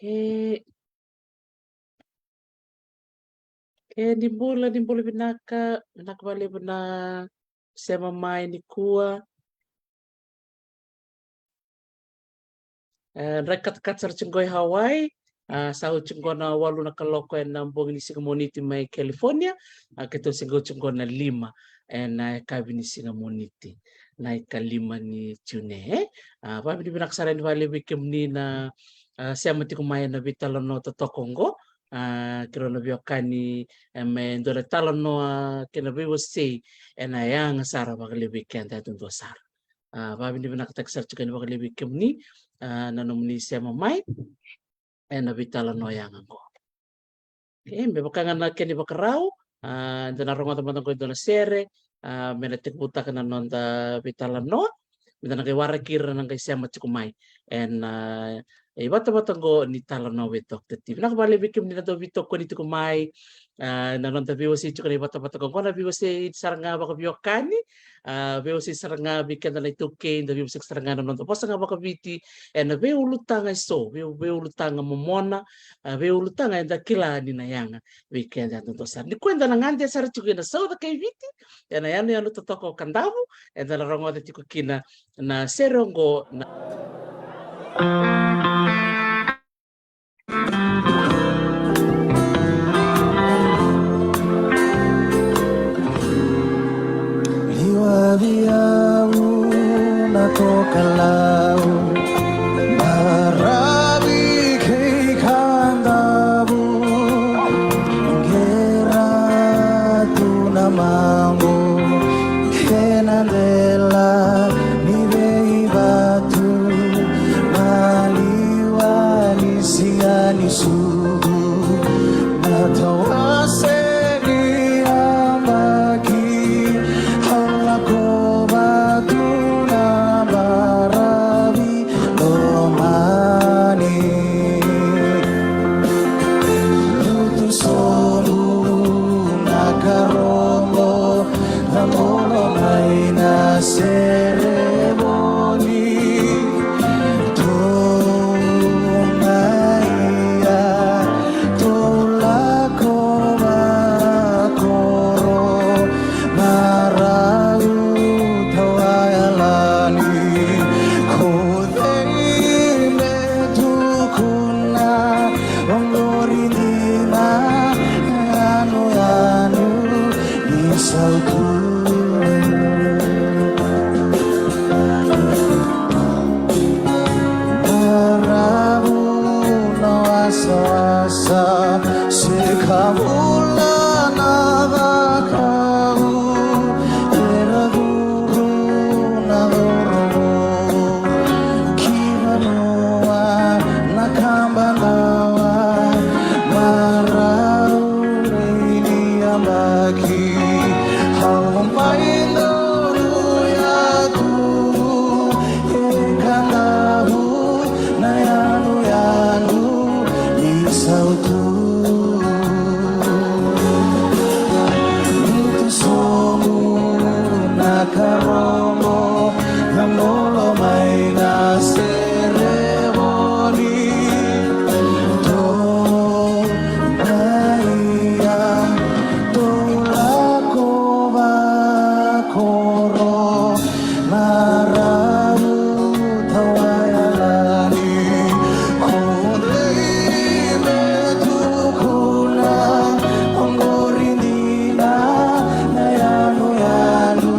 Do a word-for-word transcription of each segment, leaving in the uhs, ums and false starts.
E, e, ni bula, ni bula vinaka, vinaka vakalevu na sema mai nikua. E, drai katakata sara tiko qo e Hawaii. A, sa oti qo na walu na kaloko ena bogi ni siga Moniti mai California. A, keitou se qo oti qo na lima ena yakavi ni siga Moniti, na ikalima ni Jiune, e. A, vavinavinaka sara yani vakalevu vei kemuni na, a, sema tiko mai ena veitalanoa totoka qo. A, keirau na veiwekani, e, me dua na talanoa kei na veiwasei ena yaga sara vakalevu vei keda yadudua sara. A, vavinavinakataki sara tiko yani vakalevu vei kemuni, a, na nomuni sema mai ena veitalanoa yaga qo. E, me vaka ga na kena ivakarau, a, eda na rogoca mada qo e dua na sere, a, me na tekivutaka na noda veitalanoa. Meda na qai waraki ira na qai sema tiko mai ena, a, ivatavata qo ni Talanoa with Doctor T. Vinaka vakalevu vei kemuni na dau veitokoni tiko mai, a, na noda veiwasei tiko na ivatavata qo. Qo na veiwasei sara ga vakaveiwekani, a, veiwasei sara ga vei keda na iTaukei, da veiwasei sara ga na noda vosa ga vakaviti ena veiulutaga eso, vei, veiulutaga momona, a, veiulutaga eda kila ni na yaga vei keda yadudua sara. Nikua eda na gade sara tiko ena Sauca kei Viti, ena yanuyanu totoka o Kadavu, eda na rogoca tiko kina na sere oqo na Liwavi au na tokalau, baravi kei Kadavu, qera tu na maqu, ena dela ni veivatu, maliwa ni siga ni sucu, na tawase ni yabaki, au lako vatu na baravi lomani. Lutu sobu na karobo, na bolo mai na sere voli. Tou mai ia, tou lako vakoro, marau tawayalani, ko cei me tukuna, oqori dina, yanuyanu ni sautu. Baravu na wasawasa, se ka vula na cakau, era curu na cauravou, ki vanua na kaba dawa, marau ni yabaki, au mai donu yatu, e Kadavu na yanuyanu ni sautu. Lutu sobu na karobo, na bolo mai na sere voli. Tou mai ia, tou lako vakoro, marau tawayalani, ko cei me tukuna, oqori dina, na yanuyanu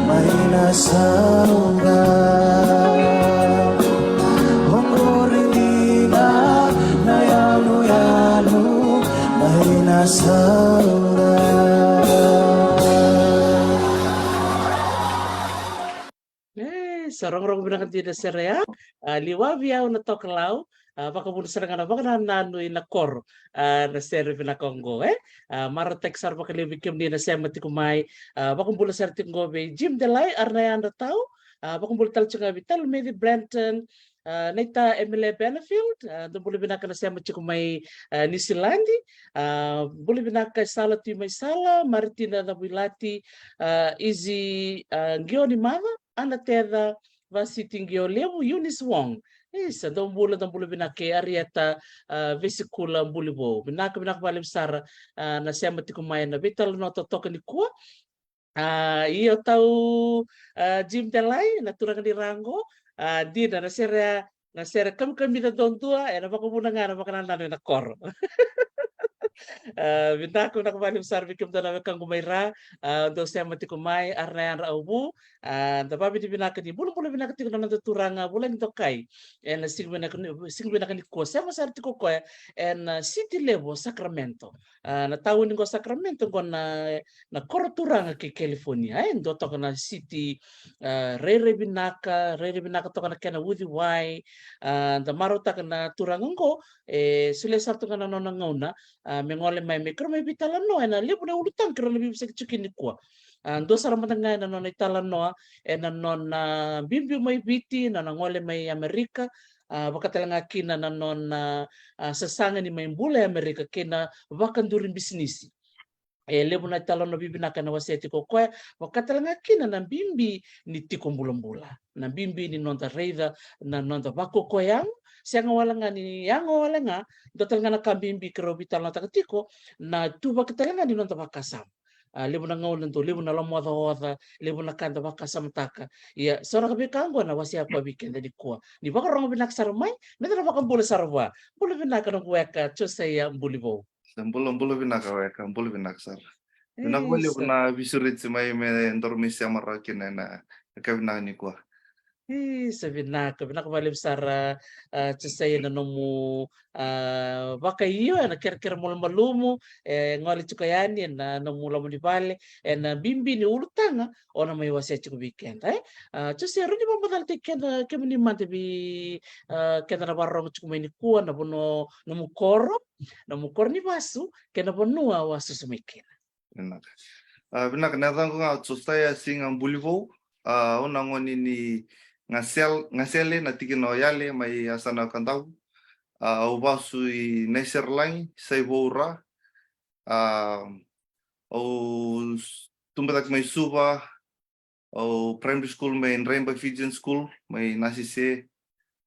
mai na sauca. Oqori dina, na yanuyanu mai na sauca. E, sa rogorogo vinaka dina na sere ya. A, Liwavi au na tokalau. A, vakavuna sara ga na vakanananu ina koro. A, na sere vinaka oqo, e. A, marautaki sara vakalevu vei kemuni na sema tiko mai. A, vakabula sara tiko oqo vei Jim Delai, Arnayandra Tau. A, vakabula tale tiko ga vei Talumeci Brenton. A, naita Emily Benefield, a, dou bula vinaka na sema tiko mai, a, Niusiladi. A, bula vinaka e Sala Tui mai Sala, Maritina Cavuilati, a, Easy, a, Qioni Maca, Ana Teca, Vasiti Qio Levu, Eunice Wong. Isa, dou bula, dou bula vinaka kei Arieta, ah, Vesikula Bulivou. Vinaka, vinaka vakalevu sara, ah, na sema tiko mai na veitalanoa totoka nikua. Ah, io tau, ah, Jim Delai, na turaga ni Rago, ah, dina na sere, na sere kamikamica duadua, ena vakavuna ga na vakanananu ena koro. Ah, vinaka, vinaka vakalevu sara vei kemudou na wekaqu mai ra, ah, dou sema tiko mai, ara na yadra au vu, ah, da vavinavinaka ni bulabula vinaka tiko na noda turaga vulagi dokai. Ena siga vinaka ni, siga vinaka nikua, sema sara tiko koya, ena, ah, siti levu o Sacramento. Ah, na tauni qo Sacramento qo na, na koro turaga kei California, e, dua toka na siti, ah, rairai vinaka, rairai vinaka toka na kena uciwai, ah, da marautaka na turaga qo, e, solia sara toka na nona gauna, ah, me gole mai, me keirau mai veitalanoa, ena levu na ulutaga keirau na veiveisaki tiko kina nikua. Ah, dua sara mada ga ena nona italanoa, ena nona biubiu mai Viti, nona gole mai Amerika, ah, vakatalega kina na nona, ah, sasaga ni mai bula e Amerika, kei na vakaduri bisinisi. E levu na italanoa vivinaka ena wasea tiko o koya, vakatalega kina na bibi ni tiko bulabula. Na bibi ni noda raica, na noda vakaukauwa yago, sega wale ga ni yago wale ga, dua tale ga na ka bibi keirau veitalanoataka tiko, na tu vakatalega ni noda vakasama. Ah, levu na gauna dau levu na lomaocaoca, levu na ka da vakasamataka. Ia, so na ka vei ka oqo na wasea koya vei keda nikua. Ni vakarogo vinaka sara mai, meda na vakabula sara vua. Bula vinaka noqu weka, Josaia Bulivou. Sa bula, bula vinaka weka, bula vinaka sara. Vinaka vakalevu na veisureti mai me daru mai sema rawa kina ena, ena ka vinaka nikua. Isa, vinaka, vinaka vakalevu sara, ah, Josaia na nomu, ah, vakaio, ena kerekere malumalumu, e gole tiko yani, ena nomu loma ni vale, ena bibi ni ulutaga, o na mai wasea tiko vei keda, e? Ah, Josaia, rawa ni vakamacalataki keda, kemuni mada vei, ah, keda na vakarorogo tiko mai nikua, na vanua, nomu koro, nomu koro ni vasu, kei na vanua o a susu mai kina. Vinaka. Ah, vinaka, na yacaqu ga o Josaia Siga Bulivou. Ah, au na gone ni Gasel-, Gasele, na tikina o Yale, mai Yasana Kadavu. Ah, au vasu i Naiserelagi, Saivou, Ra. Ah, au s-, tubu cake mai Suva, au primary school mai Draiba Fijian School, mai Nasese.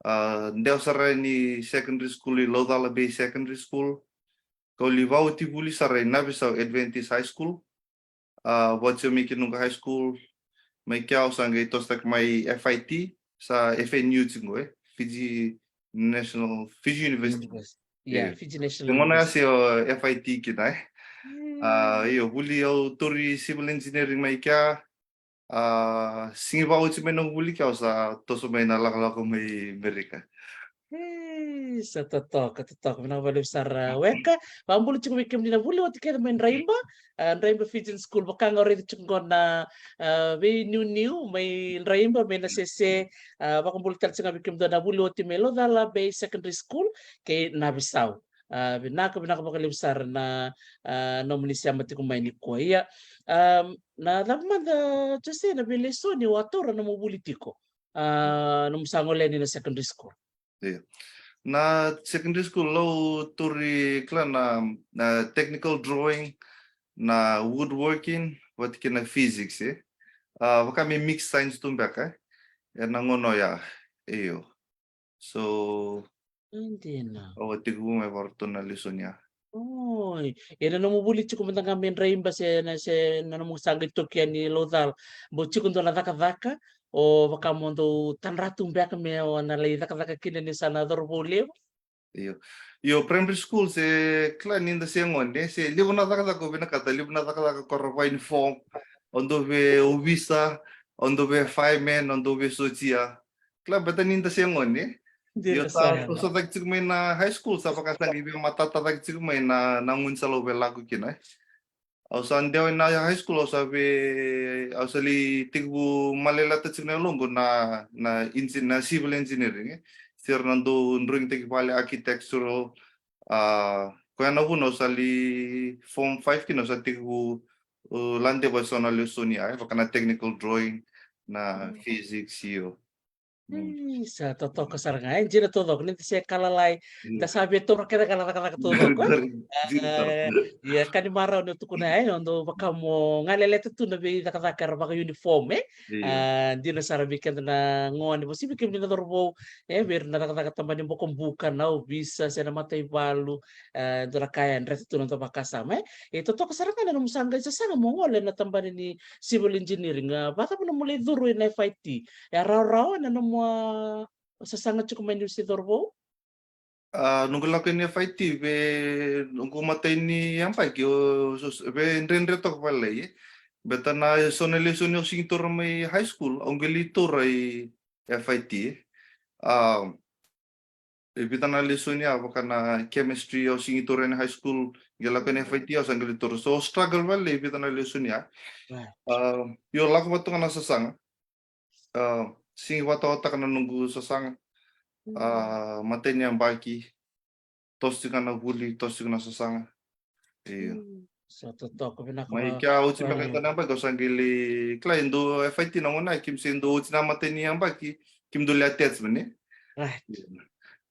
Ah, dewa sara yani secondary school i Laucala Bay Secondary School. Kau lai vakaoti vuli sara i Navesau Adventist High School. Ah, vakaoti au mai kina noqu high school. Mai kea au sa qai tosotaki mai F I T, sa F N U tiko, e? Fiji National, Fiji University. University. Yeah, yeah. Fiji National University. Gona ya se o F I T kina, e? Mm. Ah, io, vuli au tauri civil engineering mai kea. Ah, sigi vakaoti mai noqu vuli kea au sa toso mai na lakolako mai Amerika. E, sa totoka, totoka. Vinaka vakalevu sara weka. Vakabula tiko vei kemuni na vuli oti kece mai Draiba. Ah, Draiba Fijian School, vaka ga o raica tiko qo na, ah, veiniuniu mai Draiba, mai Nasese. Ah, vakabula tale tiko ga vei kemudou na vuli oti mai Laucala Bay Secondary School, kei Navesau. Ah, vinaka, vinaka vakalevu sara na, ah, nomuni sema tiko mai nikua. Ia, ah, na cava mada, Jose, na veilesoni o a taura nomu vuli tiko, ah, nomu sa gole yani na secondary school? Io. Na secondary school au tauri kila na, na technical drawing, na woodworking, vata kei na physics, e. Ah, vaka me mixed science tu beka, e. Ena gauna oya, io. So, dina. Au a tekivu me vakarautaka na lesoni ya. Oi, ia na nomu vuli tiko mada ga mai Draiba se na, se na nomu sa qai toki yani Laucala, bau tiko dua na cakacaka o vaka mo dau tadra tu beka me o na lai cakacaka kina ni sa na cauravou levu? Io. Io, primary school se kila ni da se gone, se levu na cakacaka o vinakata, levu na cakacaka ko ra vakauniform, o dau via ovisa, o dau via fireman, o dau via sotia. Kila, baleta ni da se gone. Io, sa toso cake tiko mai na high school, sa vaka sa qai via matata cake tiko mai na, na gaunisala au via lako kina, e. Au sa dewa ina high school, au sa via, au sa lai tekivu malailata tiko na yaloqu na, na engi-, na civil engineering, e. Se ra na dau drawing taki vale, architectural, ah, koya na vuna au sa lai form five kina, au sa tekivu, uh, ladeva eso na lesoni ya, e, vaka na technical drawing, na physics, io. Ii, sa totoka sara ga e, dina taucoko ni da se ka lalai, da sa via taura kece ga na cakacaka taucoko e. Ia, ka ni marau ni o tukuna e, o dau vaka mo galeleta tu na veicakacaka era vakauniform e. Dina sara vei keda na gone, vasivi kemuni na cauravou e, vei ira na cakacaka tabana ni bokobuka, na ovisa se na mataivalu. E dua na ka e dreta tu na dua vakasama e. E totoka sara ga na nomu sa qai sasaga mo gole na tabana ni civil engineering, a vakacava nomu lai curu ena F I T? E a rawarawa na nomu a sasaga tiko mai niu se cauravou? A noqu lako ena F I T, ve noqu matai ni yabaki o so- ve dredre toka valai e. Beta na so na lesoni au sigi taura mai high school au qai lai taura i F I T. A e vica na lesoni a vaka na chemistry au sigi taura ena high school, qai lako ena F I T au sa qai lai taura, so struggle valai e vica na lesoni a. Io, lako vata toka na sasaga. A sigi vataotaka na noqu sasaga. A matai ni yabaki, toso tiko na vuli, toso tiko na sasaga. Io. Sa totoka vinaka. Mai kea oti mai ka tana yabaki au sa qai lai kila e dau F I T na gone a, kemu se dau oti na matai ni yabaki kemu dau lai attachment e.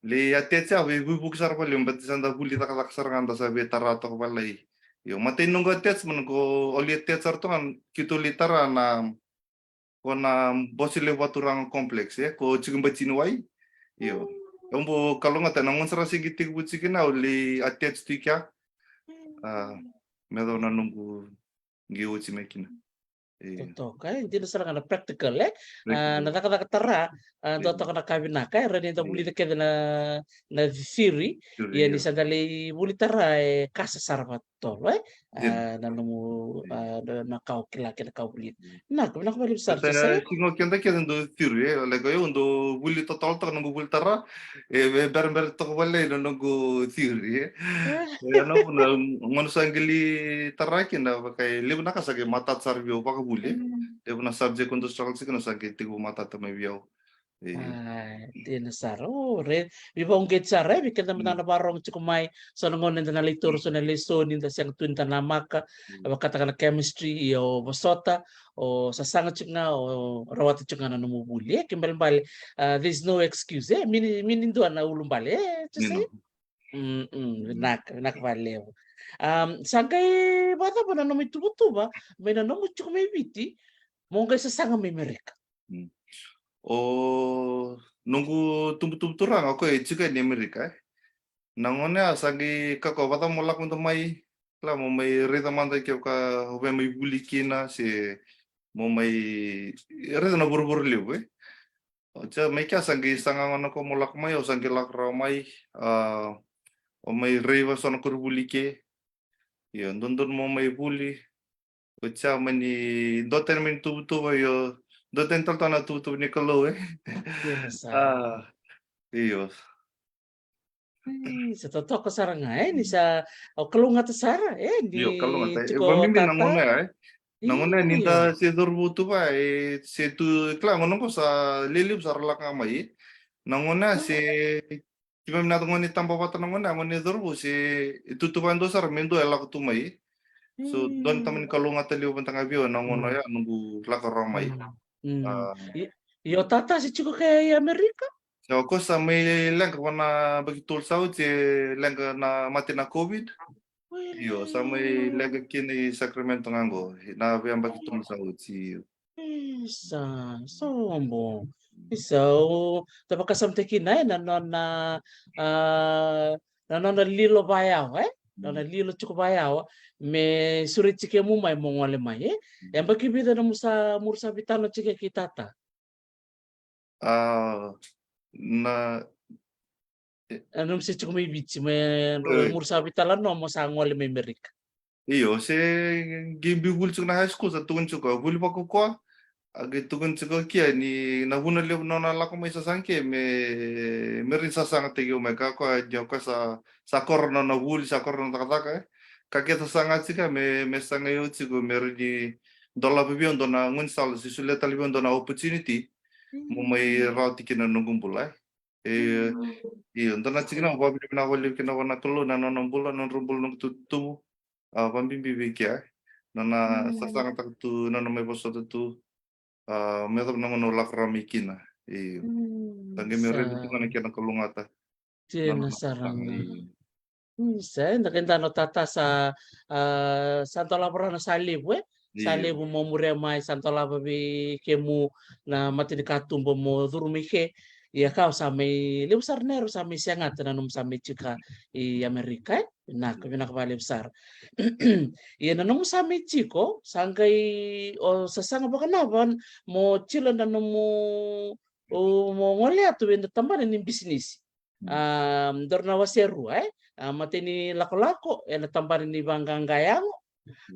Lai attach a veivuki sara valai, bati sa da vuli cakacaka sara ga da sa veitara toka valai. Io, matai noqu attachment ko au lai attach sara toka, keitou lai tara na ko na Bose Levu Vaturaga complex e, ko tiko Batiniwai. Io. Au bau kalougata na gone sara sigi tekivu tiko na au lai attach tu i kea. A me yacova na noqu qai oti mai kina. Totoka e, dina sara ga na practical e. A na cakacaka tara a dua toka na ka vinaka e, ra ni da vulica kece na na theory. Ia ni sa da lai vuli tara e kasa sara va totolo e. A na nomu a na ka o kila kei na ka o vulica. Vinaka, vinaka vakalevu sara. Sa sigo keda kece dau theory e, like au dau vuli totolo toka noqu vuli tara. E berabera toka valai na noqu theory e. E na vuna gona sa qai lai tara kina vaka e levu na ka sa qai matata sara vei au vakavuli e. Levu na subject au dau struggle tiko kina sa qai tekivu matata mai vei au. A dina sara o re, veivauqeti sara e vei keda mada na varogo tiko mai. So na gauna eda na lai taura so na lesoni da sega tu ni da namaka. E vakataka na chemistry, ia o vosota, o sasaga tiko ga, o rawata tiko ga na nomu vuli e, ke balebale. A there's no excuse e, mini mini dua na ulubale e, to say. Vinaka, vinaka vakalevu. A sa qai vakacava na nomu ituvatuva mai na nomu tiko mai Viti mo qai sasaga mai Merika? O noqu tubutubu turaga o koya e tiko yani Amerika e. Na gone a sa qai kakua vata mo lako mada mai, kila mo mai raica mada kevaka o via mai vuli kina se mo mai raica na vuravura levu e. Oti a mai kea sa qai saga gona ko mo lako mai, au sa qai lako rawa mai. A o mai raiva so na koronivuli ke. Io, dodonu mo mai vuli. Oti a mani dua tani mani tuvatuva, io, dua tani tale toka na tuvatuva ni Kalou e. A io. Sa totoka sara ga e, ni sa o kalougata sara e, ni tiko vamimi na gone e. Na gone ni da se cauravou tu va e, se tu kila gona qo sa lelevu sara lako ga mai. Na gone se Tivami na gone taba vata na gone, a gone cauravou se e tutuva e dua sara me dua e lako tu mai. So dua na tamani kalougata levu vata ga vei au ena gauna oya noqu lako rawa mai. Io, tata se tiko kea i Amerika? Sa o koya sa mai leqa vana baki tolu sa oti, e leqa na mate na COVID. Io, sa mai leqa kina i Sacramento ga qo na via baki tolu sa oti. Io. Isa, sobo. Isa, o da vakasamataki kina e na nona, a, na nona lilo vayawa e, nona lilo tiko vayawa me sureti kemu mai mo gole mai e. E baki vica na musa murusa vitano tiko kei tata? A, na E, a nomu se tiko mai Viti, me murusa vitala nomu sa gole mai Merika. Io, se qai biu vuli tiko na high school, sa tukuni tiko vuli vakaukauwa. A qai tukuni tiko kia ni na vuna levu nona lako mai sasaga ke me, me rini sasagataki au mai ka koya ni o koya sa, sa koro nona vuli, sa koro nona cakacaka e. Ka ke sasaga tiko me, me sagai au tiko me rini dolava vei au dua na gaunisala se solia tale vei au dua na opportunity mo mai rawati kina na noqu bula e. E, io, dua na tikina au vakavinavinaka vakalevu kina vua na Kalou na nona bula, na nodra bula noqu tutubu. A, vakabibi vei kea e. Nona sasagataka tu, nona mai vosota tu. A, me yacova na gauna au lako rawa mai kina. Io. Sa qai me raica tiko na kena kalougata. Dina sara ga. Isa, eda qai dua na tata sa, a, sa dolava rawa na sa levu, e? Sa levu mo muria mai, sa dolava vei kemu na matanikatuba mo curu mai ke. Ia kau sa mai levu sara na era sa mai segata na nomu sa mai tiko i Amerika, e? Vinaka, vinaka vakalevu sara. Ia na nomu sa mai tiko, sa qai o sasaga vakanava mo tila na nomu, o mo gole atu vei na tabana ni bisinisi. A, dua na wase rua, e? A, matai ni lakolako, e na tabana ni vaqaqa yago,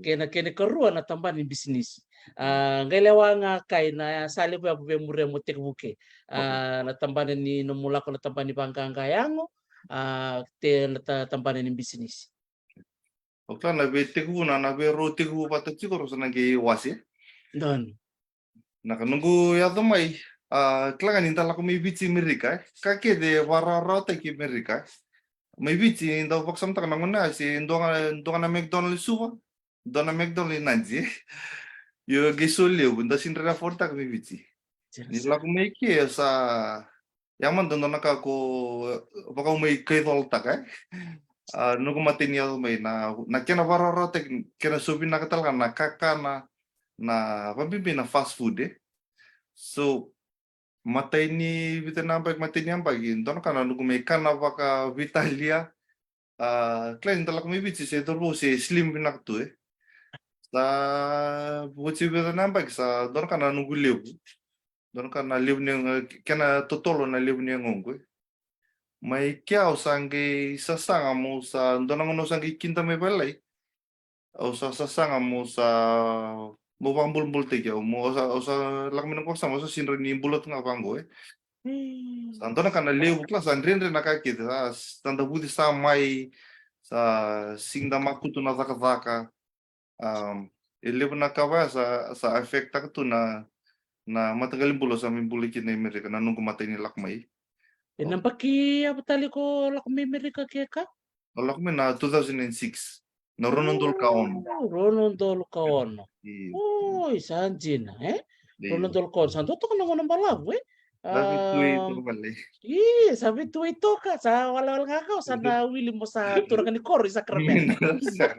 kei na kena ikarua na tabana ni bisinisi. A, qai lewa ga kai na sa levu yavu vei muria mo tekivu ke. A, na tabana ni nomu lako na tabana ni vaqaqa yago, a, te na ta-, tabana ni bisinisi. O kila na vei tekivu na, na vei rau tekivu vata tiko rau sa na qai wase. Donu. Na ka noqu yaco mai, a, kila ga ni da lako mai Viti Merika, e. Ka kece vakarawarawataki Merika, e. Mai Viti, da vakasamataka na gauna, se dua ga, dua ga na McDonald's Suva, dua na McDonald's i Nadi, e. Io, qai so levu, da sega ni rawa ni affordtaka mai Viti. Ni lako mai ke, sa, ia mada dua na ka ko, e, vakaumai kaicolataka, e. A, noqu matai ni yaco mai na, na kena vakarawarawataki, kena so vinaka tale ga na kakana, na, vakabibi na fast food, e. So, matai ni vica na yabaki, matai ni yabaki, dua na ka na noqu mai kana vakaveitalia, a, kila ni da lako mai Viti se cauravou se slim vinaka tu, e. Sa, oti vica na yabaki, sa dua na ka na noqu levu. Dua na ka na levu ni, kena totolo na levu ni yagoqu, e. Mai kea au sa qai sasaga mo sa, dua na gauna au sa qai kida mai valai. Au sa sasaga mo sa, mo vakabulabulataki au, mo au sa, au sa lako mai na vakasama, au sa sega ni bula tu ga vaqo, e. Sa dua na ka na levu, kila sa dredre na ka kece, sa, sa da vucesa mai, sa sega ni da makutu na cakacaka. Um, e levu na ka vaya sa, sa affecttaka tu na, na mataqali bula sa mai bula kina i Merika, na noqu matai ni lako mai. E na yabaki cava tale ko lako mai Merika keka? Au lako mai na two thousand and six. Na rua na udolu ka ono. O, rua na udolu ka ono. Io. Oi, sa dina, e? Io. Rua na udolu ka ono. Sa dua toka na gauna balavu, e? Sa veituai toka vale. Io, sa veituai toka. Sa walewale ga kau, sa na wili mo sa turaga ni koro i Sacramento. Sa.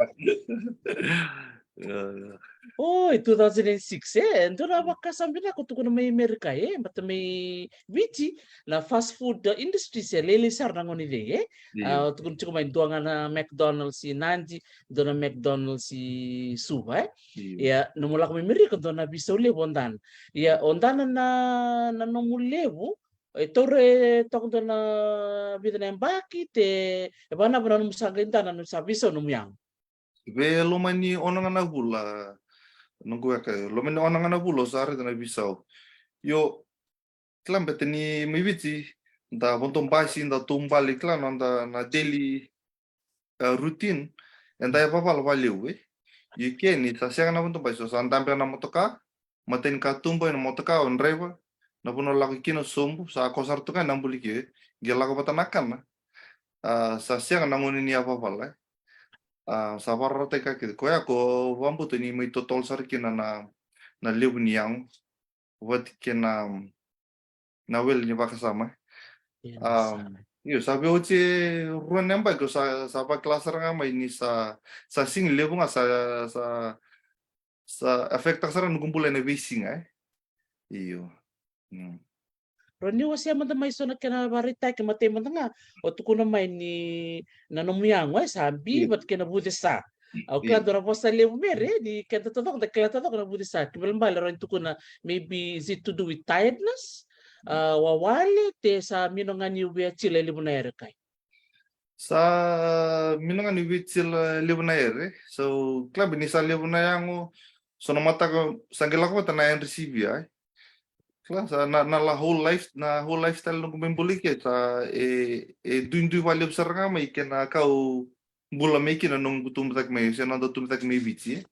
Oi, two thousand and six, e? Dua na vakasama vinaka ko tukuna mai Amerika, e? Baleta mai Viti, na fast food industry se lailai sara na gauna cei, e? Io. A, o tukuna tiko mai dua ga na McDonald's i Nadi, dua na McDonald's i Suva, e? Io. Ia, nomu lako mai Amerika, dua na veisau levu o dana. Ia, o dana na, na nomu levu, e taura e toka dua na vica na yabaki, te, e vanava na nomu sa qai dana, nomu sa veisau nomu yago. Vei loma ni ono ga na vula, noqu weka, loma ni ono ga na vula, au sa raica na veisau. Io, kila baleta ni mai Viti, da vodo basi, da taubale, kila na noda na daily, e, routine, eda yavavala vakalevu, e. Io ke ni sa sega na vodo basi, so sa dabe na motoka, matai ni katuba, ena motoka, o draiva, na vanua lako kina sobu, sa ko sara tu ga na buli ke, qai lako vata na kana. A, sa sega na gauna ni yavavala, e. A, sa vakarautaki ka kece. Koya ko vakabauta ni mai totolo sara kina na, na levu ni yago. Vata kei na, na wele ni vakasama. Io, sa. Io, sa veioti e rua na yabaki, sa, sa vakila sara ga mai ni sa, sa sega ni levu ga, sa, sa, sa affecttaka sara noqu bula ena veisiga, e. Io. Mm. Rau ni wasea mada mai so na kena vakaraitaki, matai mada ga, o tukuna mai ni na nomu yago, e, sa bi, io, vata kei na vucesa. Au kila, io, dua na vosa levu, Mere, ni keda taucoko da kila taucoko na vucesa. Kena ibalebale rau ni tukuna, maybe is it to do with tiredness? A, wawale, te sa mino ga ni via tila e levu na ere kai. Sa mino ga ni via tila e levu na ere. So, kila baleta ni sa levu na yago, so na mataka, sa qai lako vata na N R C V, ai. Kila, sa na, na la whole life, na whole lifestyle noqu mai bula i ke, sa e, e duidui vakalevu sara ga mai kei na ka au bula mai kina noqu tubu cake mai, se noda tubu cake mai Viti, e.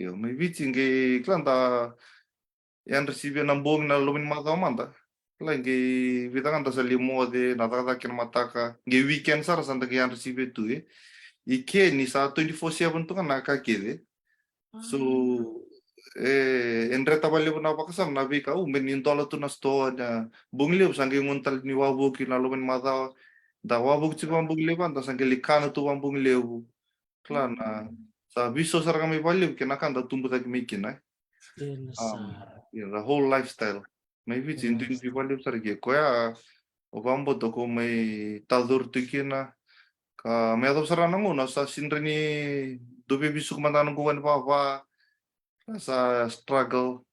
Io, mai Viti qai, kila, da N R C V na bogi, na loma ni macawa mada. Kila, qai vica ga da sa lai moce, na cakacaka kei na mataka. Qai weekend sara sa da qai N R C V tu, e. I ke ni sa twenty-four seven tu ga na ka kece. So, e, e dreta vakalevu na vakasama na veika, au me ni dola tu na sitoa na bogi levu, sa qai gunu tale ni wavoki na loma ni macawa. Da wavoki tiko vakabogi levu, da sa qai lai kana tu vakabogi levu. Kila na, sa veisau sara ga mai vakalevu kei na ka da tubu cake mai kina. Ena sa. The whole lifestyle. Mai Viti, e duidui vakalevu sara ke koya, o vakabauta ko mai tacori tu kina. Ka me yacova sara na gauna, sa sidra ni dua vei veisuka mada na noqu vani vava. Sa struggle.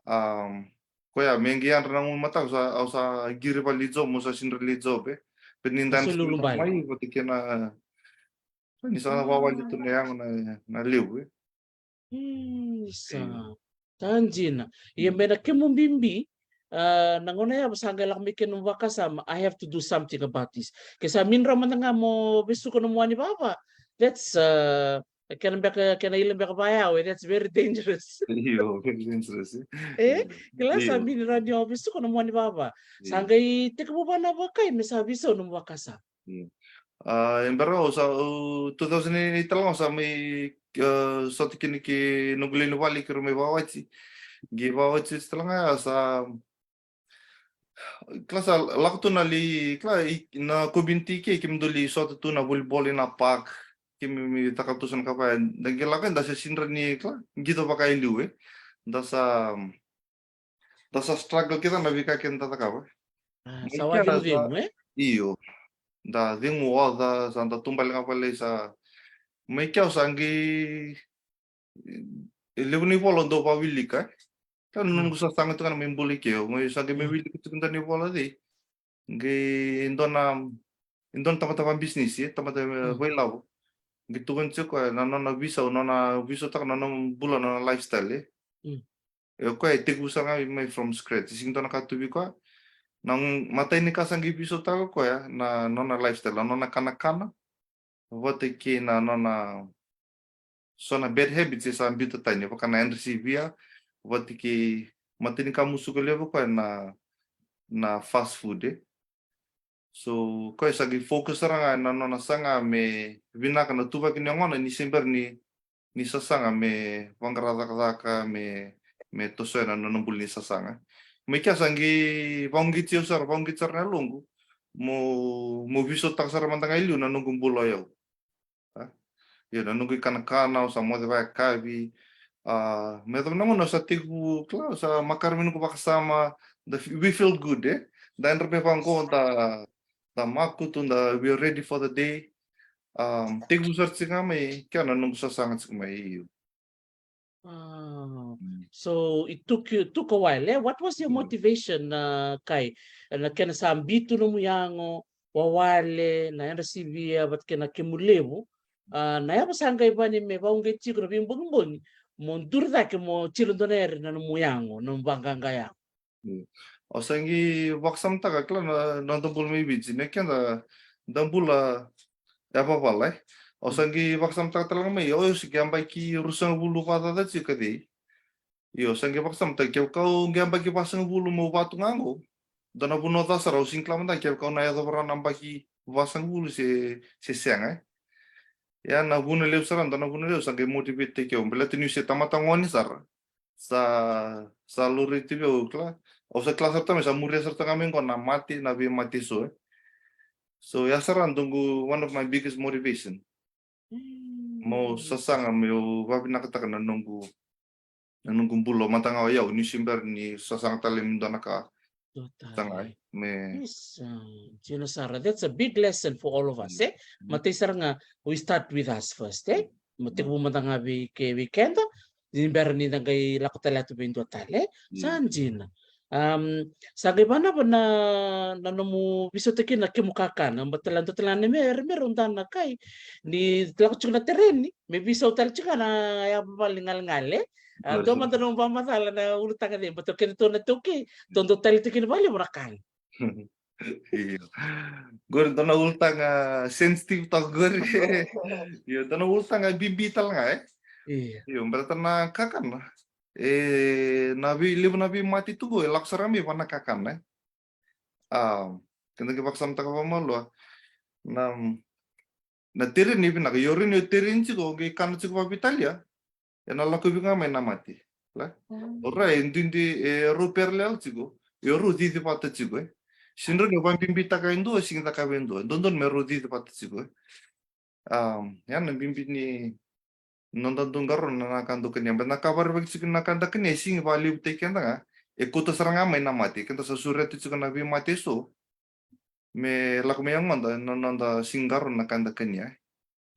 Um, koya, me qai yadra na gauna mataka, sa, au sa qiri vale job, mo sa sidra lai job, e. Pe ni dana lulu mai, vata kei na, ni sa na vawali tu na yago na, na levu, e. Isa. Sa dina. Ia me na kemu bibi, ah, na gauna ya sa qai lako mai kena vakasama, I have to do something about this. Ke sa midra mada ga mo vesuka na muani vava, that's, uh, kena beka, kena ila beka vayau, that's very dangerous. Io, very dangerous, e. E, kila sa midra ni o vesuka na muani vava. Sa qai tekivu vana vakai, me sa visau na vakasama. A, e bera au sa, au, two thousand eight tale ga au sa mai, e, sota kina ki noqu lewe ni vale kei rau mai vawati. Qai vawati tale ga ya sa, kila sa lako tu na li, kila, i, na community ke, kemudou li sota tu na volleyball ina park. Keimami caka tu sa na ka vaya. Da qai lako, da sa sidra ni, kila, qito vaka e liu, e. Da sa, da sa struggle kece na veika keda cakava. A, sa vakacegutegu, e? Io. Da cegu oca, sa da tubale ga vale sa. Mai kea au sa qai, e levu na ivola dau vakawilika, e. Ka na noqu sasaga tu ga na mai bula i ke, au mai sa qai mai wilika tiko dua na ivola cei. Qai dua na, dua na tamata vakabisinisi, e, tamata, e, vakailavo. Qai tukuna tiko koya na nona visau, nona visautaka na nona bula, nona lifestyle, e. E, o koya e tekivu sara ga mai from scratch. E sega ni dua na ka tu vei koya. Na imatai ni ka sa qai visautaka o koya na nona lifestyle, na nona kanakana. Vata kei na nona so na bad habits e sa biuta tani, vaka na yadra sivia, vata kei imatai ni ka musuka levu o koya na, na fast food, e. So, o koya sa qai focus sara ga na nona saga me vinaka na tuvaki ni yagona ni se bera ni ni sasaga me vaqara cakacaka, me, me tosoya na nona bula ni sasaga. Mai kea sa qai vaqiti au sara, vaqiti sara na yaloqu. Mo, mo visautaka sara mada ga e liu na noqu bula o yau. A? Io, na noqu ikanakana, au sa moce vakayakavi. A, me yacova na gauna au sa tekivu, kila, au sa makare mai noqu vakasama, da f-, we feel good, e? Da yadra me vaqo, da, da makutu, da we are ready for the day. Um, tekivu sara tiko ga mai kea na noqu sasaga tiko mai, io. Ah, so it took you, took a while, eh? What was your motivation, uh, Kai? Na kena sa biu tu nomu yago, wawale, na yadra sivia, vata kei na kemu levu. Ah, na yava sa qai vani me vauqeti tiko na veibogibogi mo duri cake mo tiro dua na yari na nomu yago, nomu vaqaqa yago. Mm. Au sa qai vakasamataka, kila na, na noda bula mai Viti, na keda da bula yavavala, e. Au sa qai vakasamataka tale ga mai, au se qai yabaki ruasagavulu vakacaca tiko ka cei. Io, au sa qai vakasamataka, kevaka au qai yabaki vasagavulu meu vatu ga qo, dua na vanua ca sara, au sega ni kila mada kevaka au na yacova rawa na yabaki vasagavulu se, se sega, e. Ia na vuna levu sara, dua na vuna levu sa qai motivate-taki au, baleta niu se tamata gone sara. Sa, sa laurai tu vei au, kila. Au sa kila sara tu ga mai, sa muria sara tu ga mai qo na mate, na veimate eso, e. So, ya sara noqu, one of my biggest motivation. Mm. Meu sasaga, meu vavinakataka na noqu, na noqu bula, mada ga o yau, niu se bera ni sasaga tale me dua na ka. Dua tale. Saga, e. Me. Yes, uh, dina sara. That's a big lesson for all of us, eh? Mm. Matai sara ga, we start with us first, eh? Mo tekivu mada ga vei ke, vei keda, ni bera ni da qai lako tale tu vei dua tale, eh? Sa dina. Um, sa qai vanava na, na nomu visautaki na kemu kakana, baleta dua tale na me, me rau dana, Kai, ni lako tiko na tereni, me visau tale tiko na yavavala ni galegale, eh? A, dua mada na vakamacala na ulutaga cei, baleta o kedatou na iTaukei, tou dau taleitaka kina vakalevu na kana. Io. Qori dua na ulutaga sensitive toka qori. Io, dua na ulutaga bibi tale ga, e? Io. Io, baleta na kakana. E, na vei, levu na veimate tu qo, e lako sara mai vua na kakana, e? A, keda qai vakasamataka vakamalua. Na, na tereni vinaka, io, o tereni tiko, qai kana tiko vakaveitalia. Ena lako vei ga mai na mate. Right? O ira e duidui, e rau parallel tiko, e rau cici vata tiko, e. Sega ni rau ni vakabibitaka e dua, sega ni cakava e dua. E dodonu me rau cici vata tiko, e. Um, ya na bibi ni noda dau qarauna na ka dau kania. Baleta na ka varivaki tiko na ka da kania, e sega ni vakalevutaki keda ga. E kauta sara ga mai na mate. Keda sa sureta tiko na veimate eso me lako mai yagoda, na noda sega ni qarauna na ka da kania.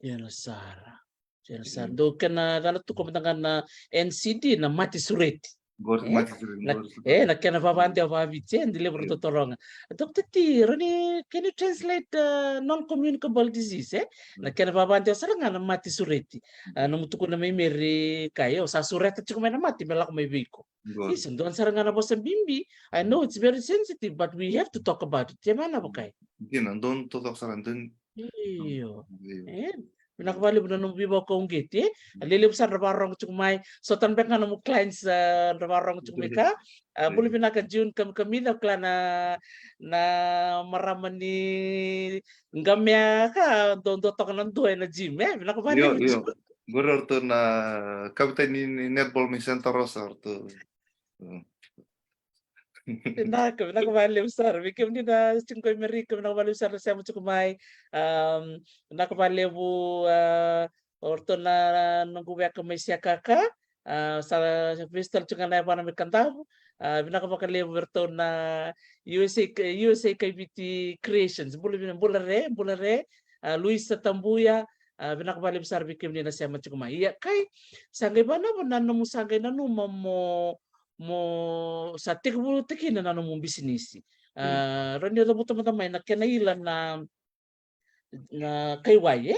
Dina sara. Dina sara. Dou kena cana tuku mada ga na N C D, na mate sureti. Qori, e? Mate sureti, na, qori. E, na kena vavadewa vaviti, e, de levu ratou toroga. Doctor T, rani, can you translate, uh, non-communicable disease, e? Na kena vavadewa sara ga na mate sureti. A, nomu tukuna mai Meri, kai, o sa sureta tiko mai na mate me lako mai vei iko. Qori. Isa, dua sara ga na vosa bibi. I know it's very sensitive, but we have to talk about it. Te mana vakai. Dina, dou totoka sara, dou. Io. Io. E, vinaka vakalevu na nomu veivakauqeti, e. A lelevu sara na vakarorogo tiko mai. So tale beka ga nomu clients, a, na vakarorogo tiko mai ka. A, bula vinaka June Kamikamica, kila na, na marama ni Qamea ka, dou, dou toka na dua ena gym, e. Vinaka vakalevu. Io, io. Qori o ratou na kapiteni ni netball mai Santa Rosa, o ratou. Mm. Vinaka, vinaka vakalevu sara. Vei kemuni na tiko qo i Merika, vinaka vakalevu sara na sema tiko mai. Um, vinaka vakalevu, uh, o ratou na noqu weka mai Siakaka. Uh, sa vesu tale tiko ga na yavana mai Kadavu. Uh, vinaka vakalevu vei ratou na U S A, U S A Kaiviti Creations. Bula vina, bula re, bula re. Uh, Luisa Tabuya. Uh, vinaka vakalevu sara vei kemuni na sema tiko mai. Ia, kai, sa qai vanava na nomu sa qai nanuma mo mo sa tekivutaka kina na nomu bisinisi. A, rau ni o cavuta mada mai na kena ila na, na kaiwai, e?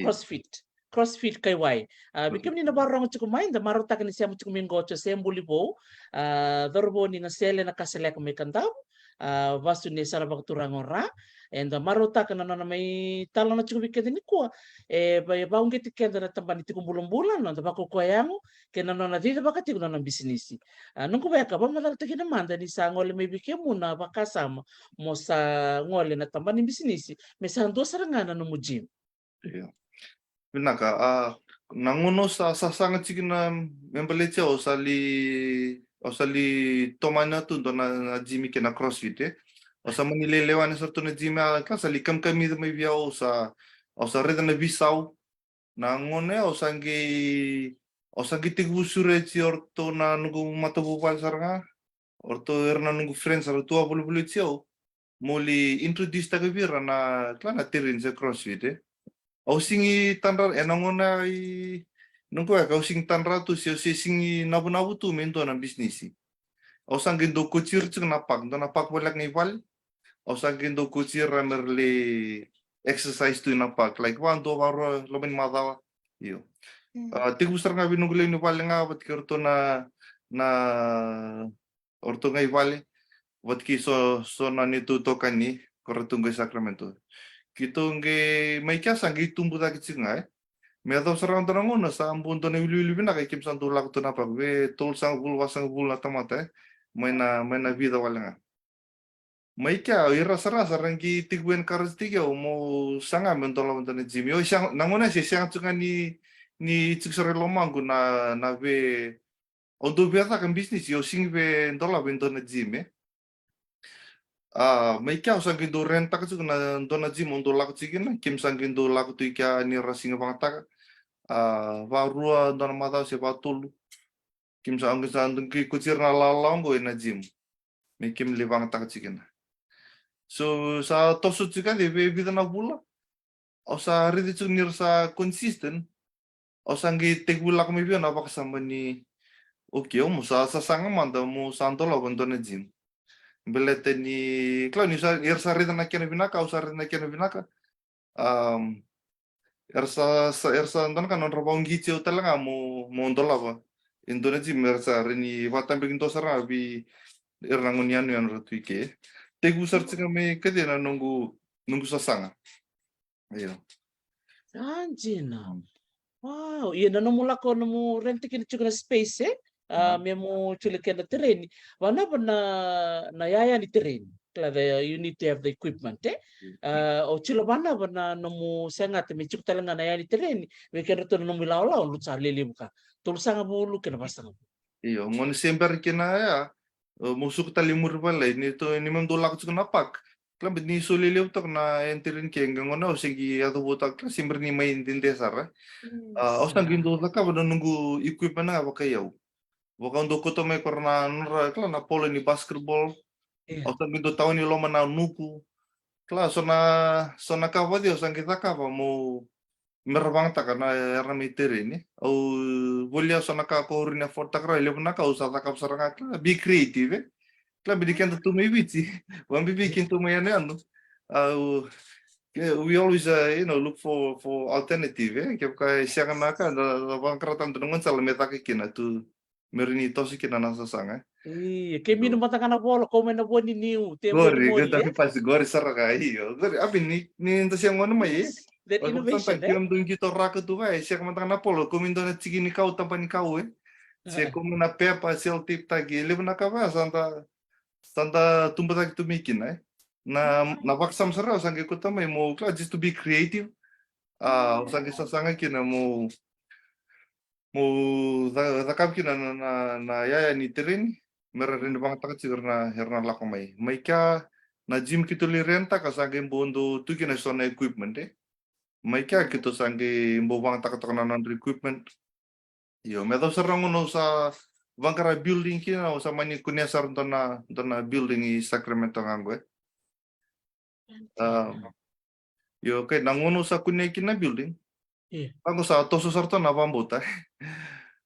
Crossfit. Crossfit kaiwai. A, vei kemuni na vakarorogo tiko mai, da marautaka ni sema tiko mai qo o Jose Bulivou. A, cauravou ni Nasele Nakasaleka mai Kadavu. A, vasu ni sara vakaturaga o Ra. Eda marautaka na nona mai talanoa tiko vei keda nikua. E va, e vakauqeti keda na tabana ni tiko bulabula, na noda vakaukauwa yago, kei na nona cicivaka tiko na nona bisinisi. A, noqu weka, vakamacalataki kina mada ni sa gole mai vei kemuni na vakasama mo sa gole na tabana ni bisinisi, me sa dua sara ga na nomu gym. Io. Vinaka, a, na gauna au sa, sa saga tiko kina me baleti au, au sa li, au sa li tomana tu dua na, na gym kei na crossfit, e. Au sa mani lai lewa yani sara tu na gym, a, ka sa li kamikamica mai vei au, au sa, au sa raica na veisau. Na gauna ya au sa qai, au sa qai tekivu sureti o ratou na noqu matavuvale sara ga. O ratou era na noqu friends sara tu a volivoliti au. Mo li introduce taka vei ira na, kila na terrain se crossfit, e. Au sigi tadra, ena gauna i, noqu weka au sigi tadra tu se, au se sigi navunavu tu me dua na bisinisi. Au sa qai dau kauti ira tiko na park, dua na park voleka ga i vale. Au sa qai dau kauti ira me ra lai exercise tu ina park, like, vakadua vakarua loma ni macawa. Io. Mm. A, tekivu sara ga vei noqu lewe ni vale ga, vata kei ratou na, na, o ratou ga i vale, vata kei so, so na neitou itokani, ko ratou qo i Sacramento. Keitou qai, mai kea sa qai tubu cake tiko ga, e. Me yacova sara ga dua na gauna, sa bau dua na iwiliwili vinaka, keimami sa dau lako tu na park, e tolusagavulu, vasagavulu na tamata, e. Mai na, mai na vica wale ga. Mai kea, o ira sara sa ra qai tekivu encourage-taki au mo saga me dolava dua na gym. Io, sega, na gauna se sega tiko ga ni, ni tiko sara i lomaqu na, na vei, au dau via caka business, io, sega ni via dolava e dua na gym, e. A, mai kea au sa qai dau rent-taka tiko na dua na gym au dau lako tiko kina, keimami sa qai dau lako tu i kea ni ra siga vagataka. A, vakarua dua na macawa se vakatolu. Keimami sa, keimami sa qai kauti ira na lawalawa qo ena gym. Me keimami lai vagataka tiko kina. So, sa toso tiko e vei, vica na vula. Au sa raica tiko ni ra sa consistent. Au sa qai tekivu lako mai vei au na vakasama ni, okay, au mo sa, sa saga mada mo sa dolava e dua na gym. Baleta ni, kila ni sa, era sa raica na kena vinaka, au sa raica na kena vinaka. Um, era sa, sa, era sa dua na ka nodra vakauqeti au tale ga mo, mo dolava e dua na gym, era sa rawa ni vakatabakidua sara ga vei ira na gone yanuyanu ra tu i ke. Tekivu sara tiko ga mai kece na noqu, noqu sasaga. Io. A, dina. Mm. Wow, ia na nomu lako, nomu rent kina tiko na space, e? A, mm, me mu tiko kina tereni. Vanava na, na yaya ni tereni. Kila, the, you need to have the equipment, e? Mm. A, o tiko vanava na nomu segata me tiko tale ga na yaya ni tereni, vei kedratou na nomu ilawalawa, lutu sa lelevu ka. Tolusagavulu kei na vasagavulu. Io, gauna se bera kina ya, e, mo suka tale i muri vale, ni tu, ni mem dau lako tiko na park. Kila, but ni soli levu toka na entry ni ke, qo gauna au se qai yaco vou toka, kila, se bera ni mai dede sara. Mm, a, au sa qai dau cakava na noqu equipment ga vakai au. Vaka au dau kauta mai ko ira na nodra, kila, na polo ni basketball. Io. Au sa qai dau tawa ni loma na nuku. Kila, so na, so na ka vakaciwa au sa qai cakava mo, me ra vagataka na era mai tereni. Au volia so na ka ko ira ni afford-taka rawa, e levu na ka au sa cakava sara ga, kila, be creative, e. Kila, be ni keda tu mai Viti, vakabibi kina tu mai yanuyanu. Au, ke, we always, uh, you know, look for, for alternative, e. Kevaka e sega na ka, da, da vaqara tale dua na gaunisala me caka kina tu, me rawa ni toso kina na sasaga, e. Io, ke minu mada ga na vola, kau mai na vua ni niu, te qori, vua ni qori, moli, e? Pasi qori sara ga, io. Qori, a, be ni, ni da se gone mai, e? Yes, that innovation, e? Kemudou qito raka tu ga, e, sega mada ga na polo, kau mai dua na tiki ni kau, taba ni kau, e. Se, ah, kau mai na pepa, seloteipi taki, e levu na ka va, sa da, sa da tubataki tu mai kina, e. Na, na vakasama sara au sa qai kauta mai mo, kila, just to be creative. A, au sa qai sasaga kina mo, mo ca-, cakava kina na, na, na yaya ni tereni, me ra rawa ni vagataka tiko ira na, ira na lako mai. Mai kea na gym keitou lai rent-taka sa qai bau dau tu kina so na equipment, e. Mai kea keitou sa qai bau vagataka toka na nodra equipment. Io, me yacova sara na gauna au sa vaqara building kina, au sa mani kunea sara dua na, dua na building i Sacramento ga qo, e. A, io, okay, na gauna au sa kunea kina na building. Io. Qo sa toso sara tu na vakabauta.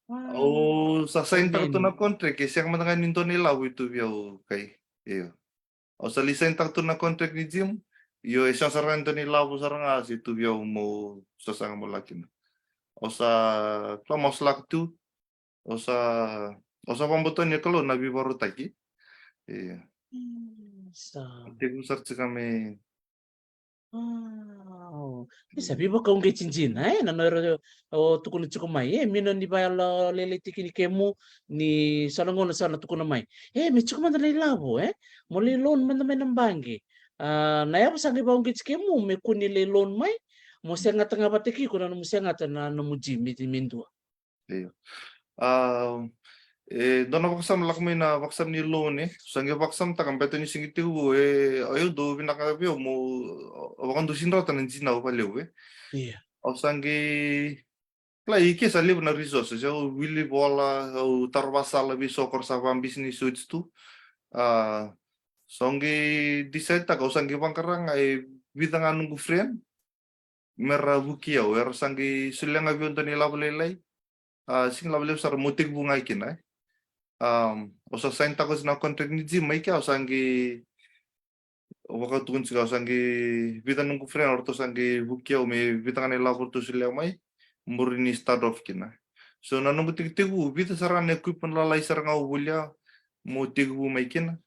Wow. Au sa sign-taka tu na contract, e sega mada ga ni dua na ilavo e tu vei au, okay. Io. Au sa lai sign-taka tu na contract ni gym. Io, e sega sara ga ni dua na ilavo sara ga se tu vei au mo sasaga mo lako kina. Au sa, kila, mo sa lako tu. Au sa, au sa vakabauta ni Kalou na veivakarautaki. Io. Mm, sa. Tekivu sara tiko me. Wow. Ni sa veivakauqeti dina, e, na nomu, o tukuna tiko mai, e, minu ni vayalo lailai tiki ni kemu, ni sa na gauna sa na tukuna mai, e, me tiko mada na ilavo, e, mo lai loan mada mai na baqe. A, na yava sa qai vakauqeti kemu me kua ni lai loan mai, mo segata ga vata kei iko na nomu segata na nomu gym me, me dua. Io. A, e dua na vakasama lako mai na vakasama ni loan, e. Sa qai vakasamataka beta ni sega ni tekivu, e, au dau vinaka vei au mo, au vakadua sega ni rauta na dinau vakalevu, e. Io. Au sa qai, kila, i ke sa levu na resources, au wili vola, au taro vakasala vei so ko ra sa vakabisinisi oti tu. A, sa qai decide-taka, au sa qai vaqara ga e vica ga noqu friend me ra vukei au, era sa qai solia ga vei au dua na ilavo lailai. A, sega ni lavo levu sara mo tekivu ga kina, e. A, au sa sign-taka oti na contract ni gym mai kea, au sa qai, au vakatukuni tiko, au sa qai vica noqu friend, o ratou sa qai vukei au me vica ga na ilavo ratou solia mai, mo rawa ni start off kina. So na noqu tekitekivu, vica sara na equipment lalai sara ga au volia mo tekivu mai kina.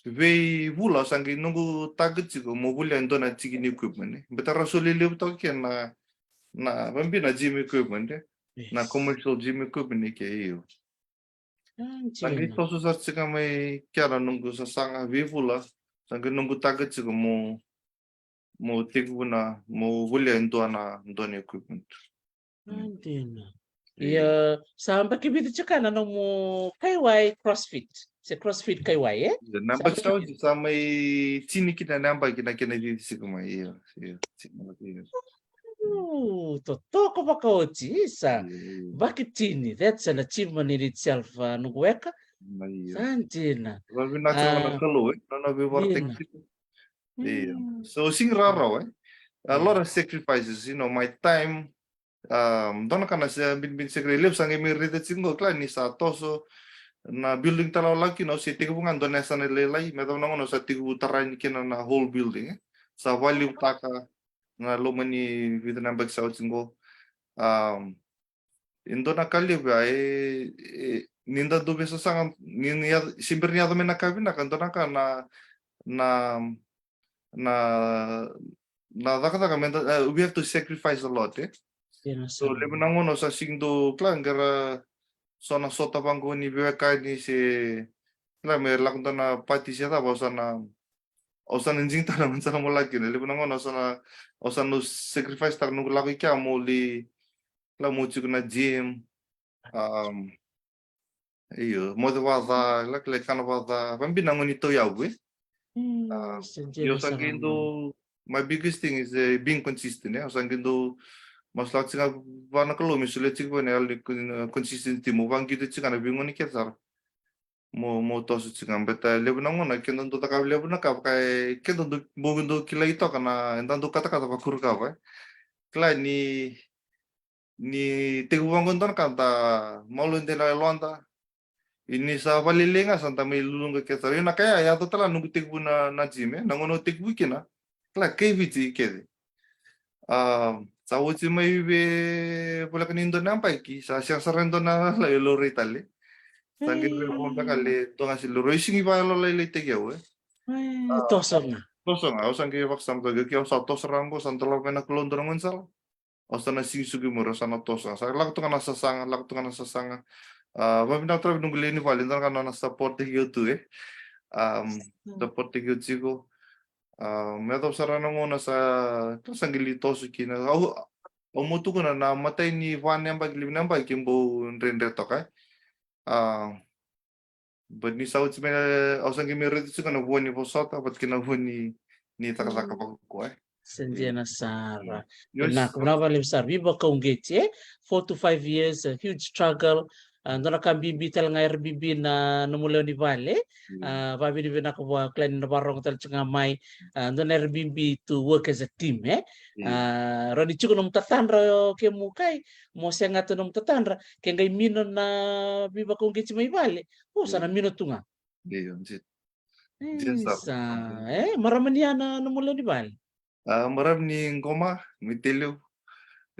Veivula sa qai noqu target tiko mo volia e dua na tiki ni equipment, e. Beta ra soli levu toka ke na, na, vakabibi na gym equipment, e. Na, yes, commercial gym equipment, e, ke, io. A, sa qai dina. Toso sara tiko mai kea na noqu sasaga veivula. Sa qai noqu target tiko mo, mo tekivu na, mo volia e dua na, dua na equipment. A, dina. Io. Ia, sa yabaki vica tiko na nomu kaiwai CrossFit. Se CrossFit kaiwai, e? Io, na yabaki sa oti sa mai tini kina na yabaki na kena cici tiko mai, io, io, tini, io. Uu, totoka vakaoti, isa. Io, io. Yabaki tini, that's an achievement in itself, a, noqu weka. Io. Sa dina. Vakavinaka na Kalou, e? Nona veivakarautaki tiko. Io. Mm. So, sega ni rawarawa, e? A lot of sacrifices, you know, my time, um, dua na ka na se binibini, se qai levu sa qai mai raica tiko qo, kila, ni sa toso na building tale au lako kina, au se tekivu ga dua na yasana lailai, me yacova na gauna au sa tekivu tara yani kina na whole building, e. Sa vakalevutaka na loma ni vica na yabaki sa oti qo. Um, e dua na ka levu ya, e, e, ni da dau veisasaga, ni, ni ya, se bera ni yaco mai na ka vinaka, dua na ka na, na, na, na cakacaka me da, eh, we have to sacrifice a lot, e? Io, na. So, sa levu na gauna au sa sega ni dau, kila, qai ra so na sota vaqo ni veiwekani se, kila, me lako dua na party se cava, au sa na, au sa na digitaka na gauna sa na mo lako kina. Levu na gauna au sa na, au sa na sacrifice-taka noqu lako i kea mo lai, kila, mo tiko na gym. Um, Io, moce vakaca, laki lai kana vakaca, vakabibi na gauna ni tauyavu, e. Mm, Ah, se dina io sa sara qai ga. Dau, my biggest thing is, eh, being consistent, e. Au sa qai dau, masu lako tiko ga vua na Kalou me solia tiko vua na yalo ni con-, consistency, mo vakaqito tiko ga na veigauna kece sara. Mo, mo toso tiko ga, baleta levu na gauna keda dau cakava levu na ka, vaka e keda dau, bau dau kilai toka na, eda dau katakata vakakurukava, e. Kila ni, ni tekivu vaqo e dua na ka da malua e dua na yaloda. Ia ni sa valelei ga sa da mai luluqa kece sara. Ia na ka ya, yaco tale ga noqu tekivu na, na gym, e. Na gauna au tekivu kina, kila, kai Viti kece. Ah, sa oti mai vei voleka ni dua na yabaki, sa sega sara e dua na lai laurai tale. Sa qai vei voleka le dua ga se laurai, sigi vakayalolailaitaki au, e. Ah, toso ga. Toso ga, au sa qai vakasamataka, okay, au sa toso rawa qo, sa dolava mai na Kalou dua na gaunisala. Au sa na sigi suki muri, au sa na toso ga. Sa lako tu ga na sasaga, lako tu ga na sasaga. Ah, vakavinaka tale vei noqu lewe ni vale, dua na ka na, na support-taki au tu, e. Um, Mm. Support-taki au tiko. Ah, me yacova sara na gauna sa, ka sa qai lai toso kina. Au, au mo tukuna na imatai ni va na yabaki, lima na yabaki, bau dredre toka, e. Ah, but ni sa oti mai, au sa qai mai raica tiko na vua ni vosota vata kei na vua ni, ni cakacaka Mm. vakaukauwa, e. Se dina sara. Io, Vinaka, vinaka vakalevu sara. Veivakauqeti, e? Four to five years, a huge struggle. Ah, dua na ka bibi tale ga era bibi na nomu lewe ni vale. Mm. Ah, vakavinavinaka vua, kila ni na vakarogo tale tiko ga mai. Ah, dua na era bibi to work as a team, e? Mm. Ah, rawa ni tiko nomu tatadra o kemu kai, mo segata nomu tatadra, ke qai mino na veivakauqeti mai vale, o, sa na Mm. mino tu ga. Io, dina. Dina sara. Isa, e, marama ni ya na nomu lewe ni vale? Ah, marama ni Qoma, Meteliu.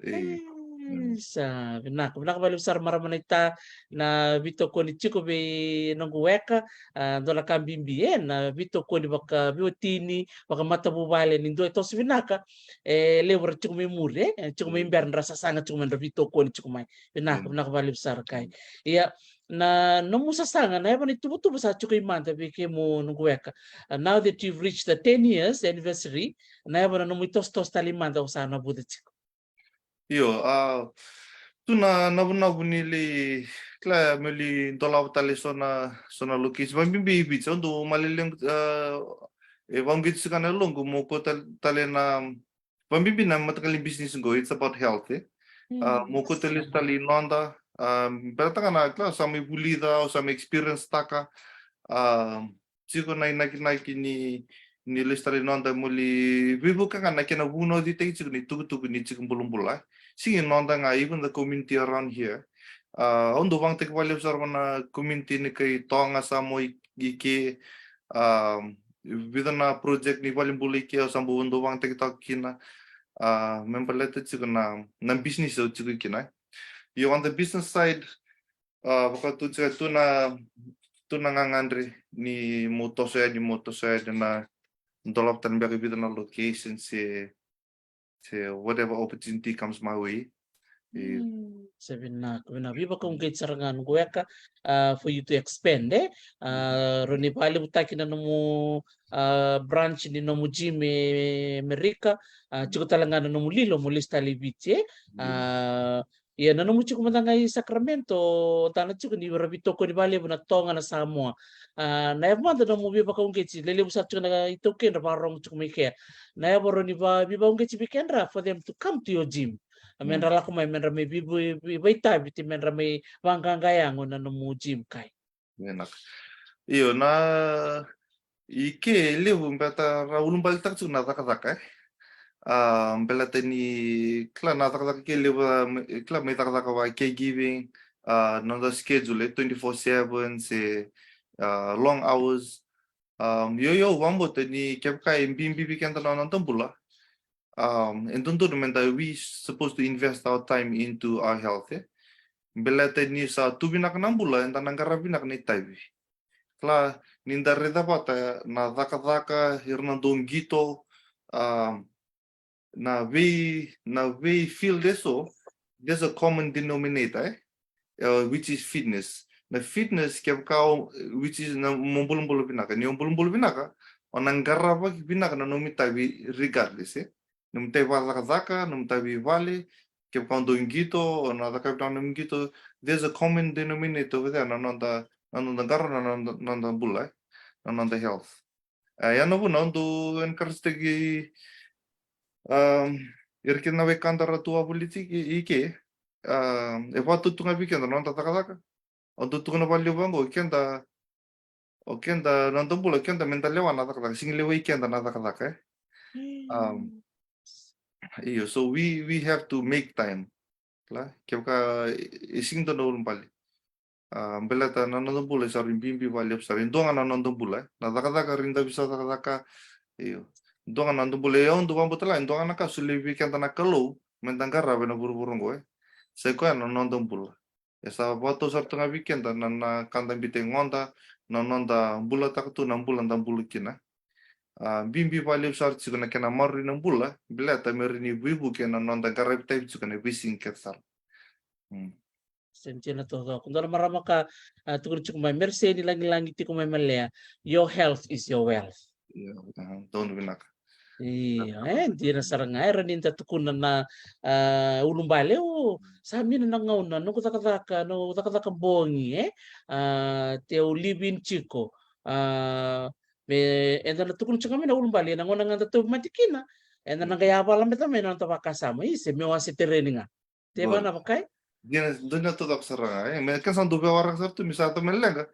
E, Mm. Isa, vinaka, vinaka vakalevu sara marama naita na veitokoni tiko vei noqu weka, ah, dua na ka bibi, e, na veitokoni vakaveiwatini, vakamatavuvale ni dua e toso vinaka, e, levu era tiko mai muri, e, tiko mai Mm. bera, ra sasaga tiko mai, ra veitokoni tiko mai. Vinaka, Mm. vinaka vakalevu sara kai. Mm. Ia, na nomu sasaga, na yava na ituvatuva sa tiko i mada vei kemu noqu weka. Uh, now that you've reached the ten years anniversary, na yava na nomu itosotoso tale i mada o sa navuca tiko? Io, ah, tu na navunavu ni lai, kila, meu lai dolava tale so na, so na location. Vakabibi i Viti, au dau malele, ah, e vakauqeti tiko ga na yaloqu, meu kauta tale na, vakabibi na mataqali business qo, it's about health, e. Ah, Mm. Meu kauta lesu tale i noda, ah, baleta ga na, kila, sa mai vulica, au sa mai experience-taka, ah, tiko na inakinaki ni, ni lesu tale i noda, meu lai veivuke ga na kena vunaucitaki tiko ni tukutuku ni tiko bulabula. Sega ni noda ga, even the community around here. Ah, au dau vakayagataki vakalevu sara vua na community ni kai Toga, Samoa i, i ke, ah, vica na project ni valenibula i ke, au sa bau dau vakayagataki toka kina. Ah, me baleta tiko na, na business au tiko kina. Io, on the business side, ah, vaka tu tiko, tu na, tu na gagadre ni meu toso yani, meu toso yani, na dolava tale beka e vica na location se, se whatever opportunity comes my way. E. Mm. Se vinaka, vinaka. Veivakauqeti sara ga noqu weka, ah, for you to expand, e? Ah, Mm. Rawa ni vakalevutaki na nomu, ah, branch ni nomu gym e Amerika, ah, Mm. tiko tale ga na nomu lilo mo lesu tale i Viti, e? Mm. Ah, ia na nomu tiko mada ga i Sacramento, o dana tiko ni ra veitokoni vakalevu na Toga, na Samoa. Ah, na yava mada nomu veivakauqeti, lelevu sara tiko na iTaukei ra vakarogo tiko mai kea. Na yava rawa ni va, veivakauqeti vei kedra for them to come to your gym. Ah, Mm. medra lako mai, medra mai vei, vei, vei, veitavi, ti medra mai vaqaqa yago na nomu gym kai. Vinaka. Io, na i ke levu baleta ra ulubaletaka tiko na cakacaka, e. Ah, baleta ni kila na cakacaka ke levu, ah, me-, kila mai cakacaka vaka caregiving, ah, noda schedule, e, twenty-four seven, se, ah, long hours. Um, io, io, au vakabauta ni kevaka e bibi vei keda na noda bula, um, e dodonu meda, we supposed to invest our time into our health, e. Baleta ni sa tu vinaka na bula, eda na qarava vinaka na itavi. Kila, ni da raica vata na cakacaka, ira na dau qito, um, na vei, na vei field eso, there's a common denominator, e? Uh, which is fitness. Na fitness, kevaka o, which is na mo bulabula vinaka. Ni o bulabula vinaka, o na qarava vinaka na nomu itavi regardless, e? Nomu itavi vakacakacaka, nomu itavi i vale, kevaka o dau qito, o na cakava vinaka nomu qito, there's a common denominator over there, na noda, na noda qara, na noda, na noda bula, eh? Na noda health. A, ia na vuna au dau encourage-taki, um, ira kece na wekada ra tu wavoliti i ke, um, e vakatau tu ga vei keda na noda cakacaka. Au dau tukuna vakalevu vaqo, o keda, o keda na noda bula, o keda meda lewa na cakacaka, sega ni lewai keda na cakacaka, eh? Um, io, so we, we have to make time. Kila, kevaka e sega ni dua na ulubale. A, baleta na noda bula e sa rui bibi vakalevu sara. E dua ga na noda bula, eh. Na cakacaka, rui davi sa cakacaka. Io. Dua ga na noda bula, e au dau vakabauta, e dua ga na ka solia vei keda na Kalou meda qarava ena vuravura oqo, eh. Sa i koya na noda bula. E sa vakatau sara tu ga vei keda na, na ka da biuta e yagoda, na noda bulataka tu, na bula da bula kina. A, bibi vakalevu sara tiko na kena maroroi na bula, baleta me rawa ni veivuke na noda qaravi tiko na veisiga kece sara. Mm. Same, dina taucoko. Dua na marama ka, a, tukuna tiko mai, me ra sega ni lagilagi tiko mai Malea. Your health is your wealth. Io, aha, donu vinaka. Io, e, dina sara ga, e rawa ni da tukuna na, a, ulubale, o, sa mina na gauna, noqu cakacaka, noqu cakacaka bogi, e? A, te au live in tiko. A, me, eda na tukuna tiko mai na ulubale, na gauna ga da tauvimate kina, eda na qai yavala me tamai na noda vakasama, i se me wase tereni ga. Te vaka na vakai? Dina, dina taucoko sara ga, e. Me kena sa dau veiwaraka sara tu, me sa tamai leqa.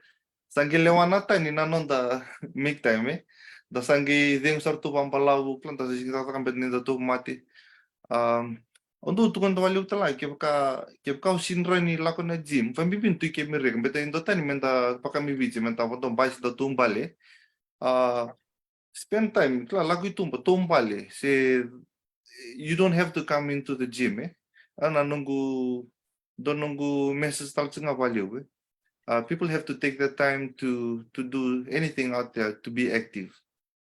Sa qai lewa na tani na noda make time, e. Da sa qai cegu sara tu vakabalavu, kila da sa sega ni cakacaka baleta ni da tauvimate. Um, au dau tukuna vakalevu tale ga, kevaka, kevaka o sega ni rawa ni lako na gym, vakabibi tu i ke Merika, baleta e dua tani meda vaka mai Viti, meda vakadua basi da taubale. A, spend time, kila, lako i tuba, taubale, se, you don't have to come into the gym, e. A na noqu, dua noqu message tale tiko ga vakalevu, e. Uh, people have to take the time to, to do anything out there, to be active.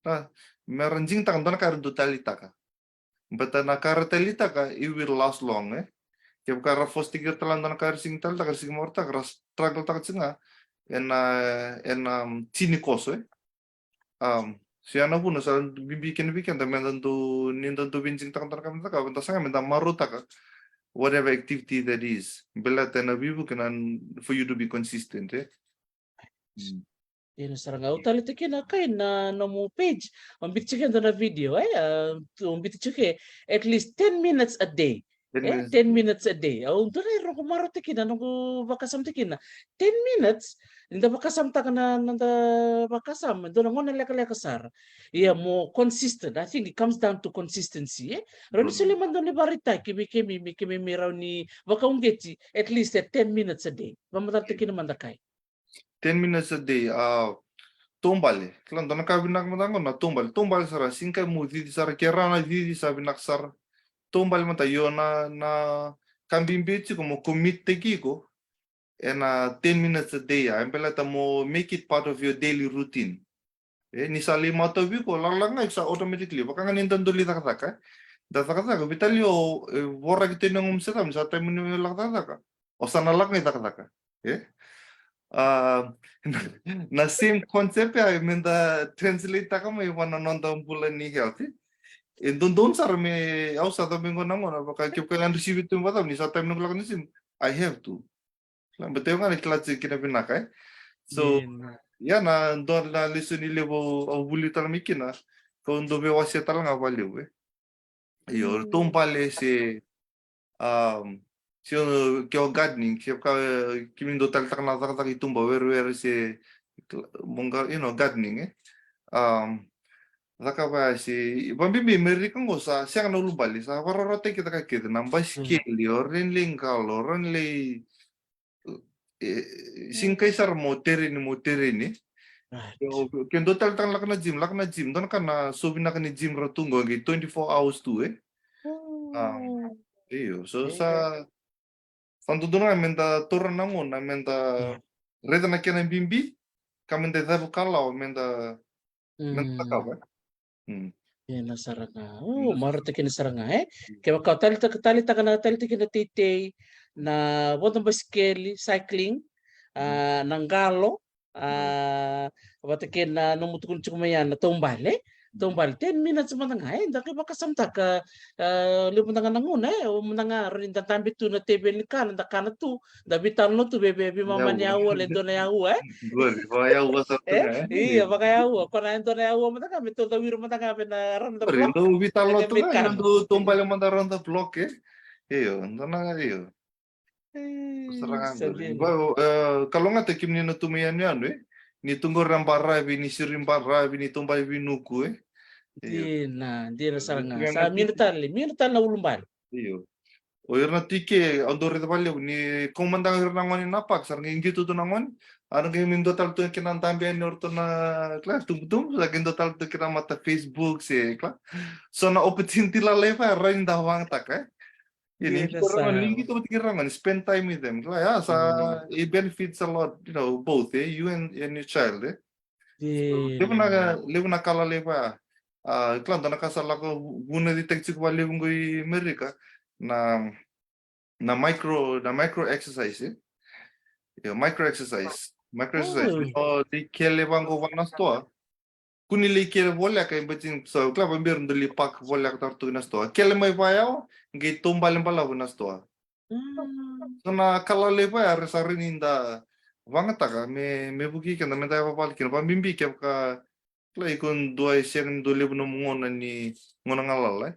A, me ra digitaka dua na ka era dau taleitaka. Baleta na ka era taleitaka, it will last long, e. Kevaka ra force-taki ira tale dua na ka era sega ni taleitaka, era sega ni marautaka, ra struggle-taka tiko ga ena, ena, um, tini koso, e. Um, so ya na vuna sa bibi kina vei keda meda dau, ni da dau veidigitaka dua na ka meda cakava, da saga meda marautaka whatever activity that is. Baleta ena veivuke na, for you to be consistent, e. Mm. Dina sara ga, au taleitaka kina kai na nomu page. Au biuta tiko e dua na video, e? A, au biuta tiko e at least ten minutes a day. Ten minutes. Ten minutes a day. Au dua na irogo marautaka kina, noqu vakasamataka kina. Ten minutes, ni da vakasamataka na, na da vakasama, dua na gauna lekaleka sara. Ia mo consistent. I think it comes down to consistency, e? Rawa ni solia mada dua na ivakaraitaki me keimami, me keimami rawa ni vakauqeti at least at ten minutes a day. Vakamacalataka kina mada kai. Ten minutes a day, a, taubale. Kila dua na ka vinaka mada qo na taubale. Taubale sara, sega ni kai mo cici sara, ke rawa na cici sa vinaka sara. Taubale mada, io, na, na ka bibi tiko mo commit-taki iko ena ten minutes a day, a, e baleta mo make it part of your daily routine. E, ni sa lai matau vei iko, lakolako ga iko sa automatically, vaka ga ni da dau lai cakacaka, e. Da cakacaka, veitalia o, e, voraki tu e nomu se cava, ni sa time ni lako cakacaka, o sa na lako ga i cakacaka, e. A, na, na same concept ya, me da translate-taka mai vua na noda bula ni health, e. E dodonu sara me, au sa cabe qo na gauna, vaka kevaka e lai receive tu me vacava, ni sa time ni lako ni gym, I have to. Kila, baleta au ga na kila tiko kina vinaka, e. So, ia na dua na lesoni levu au, au vuli tale mai kina, kau dau veiwasea tale ga vakalevu, e. Io, taubale se, um, se o, ke o gardening, se ka, e, keimami dau taleitaka na cakacaka i tuba, werewere se, mo ga, you know, gardening, e. Um, cakava se, vakabibi Merika qo sa sega na ulubale, sa vakarautaki caka kece, na basikeli, o rawa ni lai qalo, o rawa ni lai, e, sega ni kai sara mo tereni, mo tereni. Right. Ke o, ke dua tale tale lako na gym, lako na gym. Dua na ka na so vinaka ni gym ra tu qo, qai twenty-four hours tu, e. Um, io, so sa, sa dodonu ga me da taura na gauna, me da raica na kena bibi, ka me da cavu ka lawa, me da, me da cakava. Mm. Dina sara ga. O, marautaki kina sara ga, e? Kevaka o taleitaka, taleitaka na, taleitaka na teitei, na vodo basikeli, cycling, a, na qalo, a, vata kei na nomu tukuna tiko mai ya na taubale, Taubale ten minutes mada ga, e, da qai vakasamataka, e, levu mada ga na gauna, e, o mada ga rawa ni da dabe tu na teveli ni kana, da kana tu, da veitalanoa tu, vei, vei, veimama ni aua, le dua na aua, e? Qori, vakayaua sara tu ga, e? Io, vakayaua. Ko na dua na aua mada ga, me tou cawiri mada ga vei na round the block. Qori, dou veitalanoa tu ga, dou taubale mada round the block, e? Io, dua na, io. Sara ga qori. Kalougata kemuni na tu mai yanuyanu, e? Ni tu qori na baravi, ni siri baravi, ni taubale veinuku, e? Dina, dina sara ga. Sa mira tale, mira tale na ulubale. Io. O ira na tike, au dau raica vakalevu, ni kau mada ga ira na gone na park, sara ga qito tu na gone. Era qai mai dua tale tu kina dabe yani o ratou na kila tubutubu, sa qai dua tale tu kina mata Facebook se kila. So na opportunity lalai vaya, rawa ni da vagataka, e? Ia ni qito ira na gone, ni qito vata kei ira na gone, spend time with them. Kila, ya, sa, it benefits a lot, you know, both, e, you and, and your child, e. Levu na, levu na ka lalai vaya. A, kila, dua na ka sa lako vunaucitaki tiko vakalevu qo i Amerika, na, na micro, na micro exercise, e. Io, micro exercise. Micro exercise. O, dei kele vaqo va na sitoa. Kua ni lai kele voleka, e, but in, so, kila, vabera dau lai park voleka tara tu na sitoa. Kele mai vakayawa, qai taubale balavu na sitoa. So na ka lalai vaya, era sa rawa ni da vagataka, me, me vukei keda, me da yavavala kina, vabibi kevaka, kila, iko dua e sega ni dau levu nomu gauna ni gauna galala,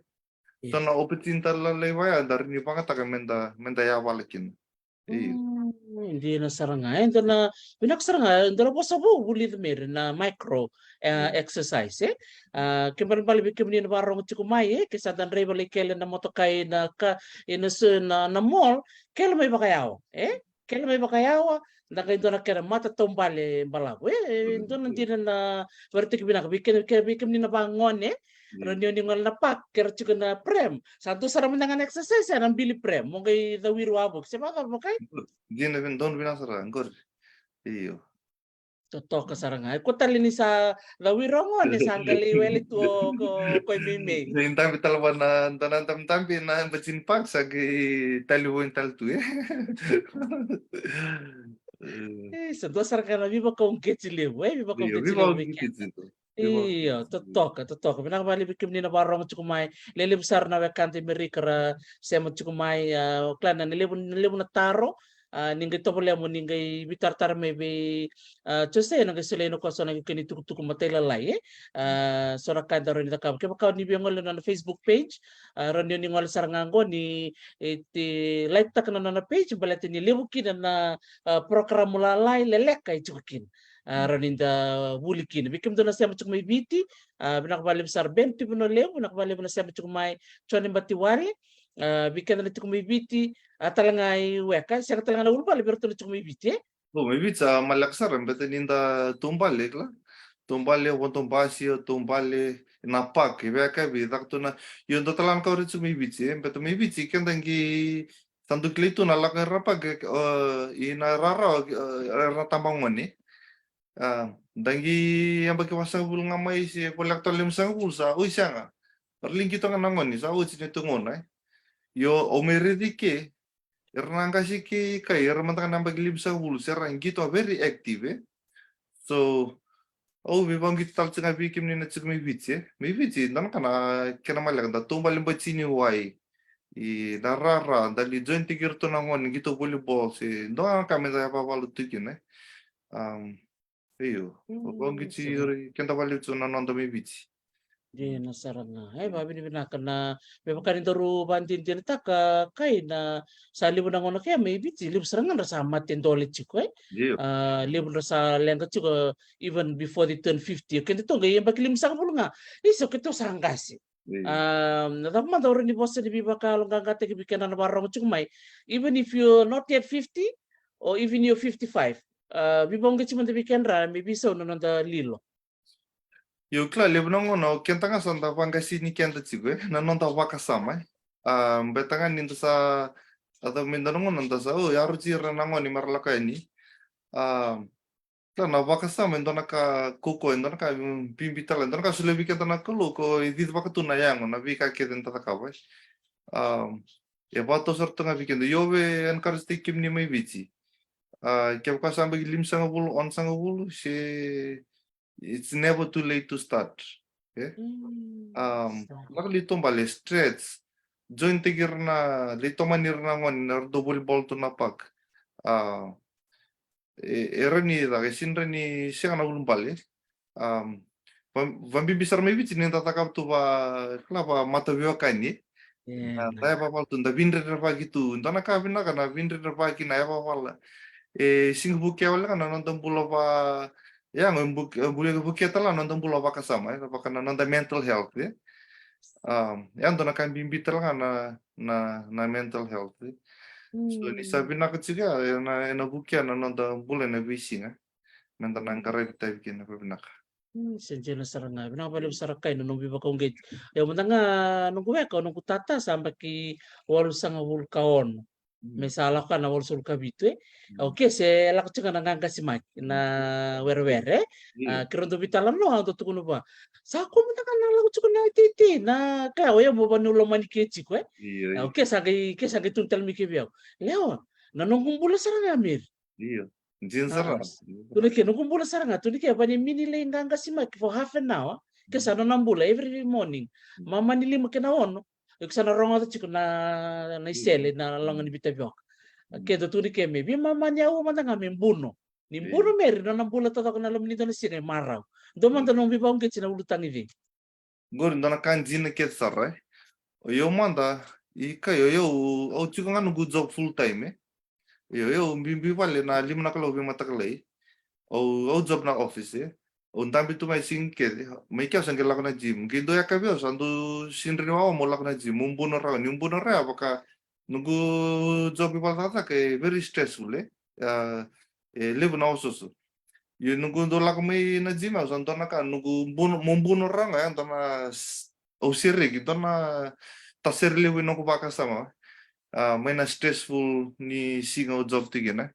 e. So na opportunity lalai vaya, da rawa ni vagataka, me da, me da yavala kina. Io. Mm, dina sara ga. E, dua na, vinaka sara ga, e, dua na vosa vou vulica mai ira na micro, e, exercise, e. A, kena ibalebale vei kemuni na vakarorogo tiko mai, e, ke sa da draiva lai kele na motoka ina ka, ina se, na, na mall, kele mai vakayawa, e. Kele mai vakayawa, da qai dua na kena mata taubale balavu, e, e, dua na dina na vakaraitaki vinaka vei kena, ke, vei kemuni na vagone, Ra ni oni gole na park, ke ra tiko na pram. Sa dua sara mada ga na exercise, ya na bili pram. Mo qai cawiri wavoki, se vakacava, okay? Dina vei, donu vinaka sara, qori. Io. Totoka sara ga. E ko tale ni sa cawiri o gone, sa qai lai wele tu o, ko, ko i meimei. Ni dabe tale vua na, da na dabe, dabe na Batini Park, sa qai tali vou tale tu, e. E, sa dua sara ga na veivakauqeti levu, e, veivakauqeti levu vei keda. Io, totoka, totoka. Vinaka vakalevu vei kemuni na vakarorogo tiko mai. Lelevu sara na wekada i Merika ra sema tiko mai, a, o kila na levu, na levu na taro, a, ni qai tovolea mo ni qai veitaratara mai vei, a, Jose, na qai solia na koso na kena itukutuku matailalai, e? A, so na ka eda rawa ni cakava. Kevaka o ni via gole na nona Facebook page, a, rawa ni o ni gole sara ga qo ni, e, like taka na nona page, baleta ni levu kina na, a, program lalai, leleka e tiko kina. A, rawa ni da vuli kina. Vei kemudou na sema tiko mai Viti, a, vinaka vakalevu sara Ben Tui Vanua Levu, vinaka vakalevu na sema tiko mai Jone Batiwale, a, vei keda na tiko mai Viti, a, tale ga i Weka, sega tale ga na uluvale vei iratou na tiko mai Viti, e? O, mai Viti sa maleka sara, beta ni da taubale, kila. Taubale, vodo basi, o taubale, na park, i Weka, vei caka tu na, io dua tale ga na ka o ira tiko mai Viti, e, beta mai Viti, keda qai sa dau kilai tu na lako era park, o, i na rarawa, o, era na tabagone. A, da qai yabaki vasagavulu ga mai se voleka tale limasagavulu sa, oi sega. Era lai qito ga na gone, sa oti na tu gauna, e. Io, au mai raici ke, era na qase ke kai, era mada ga na yabaki limasagavulu, se ra qito ga very active, e. So, au veivakauqeti tale tiko ga vei kemuni na tiko mai Viti, e. Mai Viti, da na ka na kena maleka, da taubale batini wai. I na rara, da lai join tiko iratou na gone, qito volleyball, se, dua ga na ka me da yavavala tu kina, e. Um, io, vakauqeti ira, keda vakalevu tiko na noda mai Viti. Dina sara ga. E, vakavinavinaka na, me vaka ni daru vakadinadinataka, kai na, sa levu na gauna ke mai Viti, levu sara ga ra sa mate dole tiko, e? Io. A, levu ra sa leqa tiko, even before they turn fifty. Keda tou qai yabaki limasagavulu ga. Isa, keitou sa qase. Io. A, na cava mada o rawa ni vosa ni veivakayaloqaqataki vei keda na vakarorogo tiko mai. Even if you're not yet fifty, or even you're fifty-five. A, veivakauqeti mada vei kedra, me veisau na noda lilo. Io, kila, levu na gauna, o keda ga sa da vaqaseni keda tiko, e, na noda vakasama, e. A, beta ga ni da sa, a, da me da na gauna da sa, o, yaro tiko ira na gone me ra lako yani. A, kila, na vakasama, e dua na ka kaukaua, e dua na ka, mm, bibi tale, e dua na ka solia vei keda na Kalou, ko e cicivaka tu na yago, na veika kece da cakava, e. A, e vakatau sara tu ga vei keda, io, au via encourage-taki kemuni mai Viti. A, kevaka sa yabaki limasagavulu, onosagavulu, se, it's never too late to start. E? Mm, um, sa. Lako lai taubale, stretch. Join taki ira na, lai tomani ira na gone na ratou volleyball tu na park. A, e, e rawa ni caka, e sega ni sega na ulubale. Um, va-, vabibi sara mai Viti ni da cakava tu va, kila, va mata veiwekani. E, na, na yavavala tu, da vidredrevaki tu. Dua na ka vinaka na vidredrevaki na yavavala. E sega ni vukea wale ga na noda bula va, ya, e vukea, e vukea tale ga na noda bula vakasama, e, vaka na noda mental health, e. Um, ya dua na ka bibi tale ga na, na, na mental health, e. So, ni sa vinaka tiko ya, ena, ena vukea na noda bula ena veisiga. Meda na qaravi tavi kina vavinaka. Mm, se dina sara ga. Vinaka vakalevu sara, Kai, na nomu veivakauqeti. Io, mada ga noqu weka, noqu tata sa yabaki walusagavulu ka ono. Mm. Me sa lako na walusagavulu ka vitu, e. Mm. Okay, se lako tiko na qaqasimaki, na werewere, e. Mm. A, keirau dau veitalanoa, au dau tukuna vua, sa kua mada ga na lako tiko na iteitei, na ka, o yau mo vanua lomani ke tiko, e. Io, io. A, okay, sa qai, ke sa qai tukuna tale mai ke vei au, Lewa, na noqu bula sara ga, Meri. Io. Dina sara. A, tukuna ke, noqu bula sara ga, tukuna ke, vani mini lai qaqasimaki for half an hour. Ke sa nona bula every morning. Mm. Mamani lima kei na ono, iko sa na rogoca tiko na, na isele, na loga ni veitavioka. Mm. Ke dau tukuna ke me veimamani au mada ga me buno. Ni buno, Meri, nona bula taucoko na loma ni dua na siga e marau. Dua mada nomu veivakauqeti na ulutaga i cei? Qori dua na ka dina kece sara, e. O yau mada, i Kai, o yau, au tiko ga noqu job full time, e. Io, io, bibi vale na lima na kaloko veimatakalai. Au, au job na office, e. Au dabe tu mai siga kece, mai ke au sa qai lako na gym. Qai dua yakavi au sa dau sega ni wawa mo lako na gym, mo buno rawa, ni buno rawa vaka noqu job i valacakacaka e very stressful, e. A, e levu na osooso. Io, noqu dau lako mai na gym au sa dua na ka, noqu buno, mo buno rawa ga, ya dua na s-, au sereki, dua na tasere levu i noqu vakasama. A, mai na stressful ni siga au job tiko kina.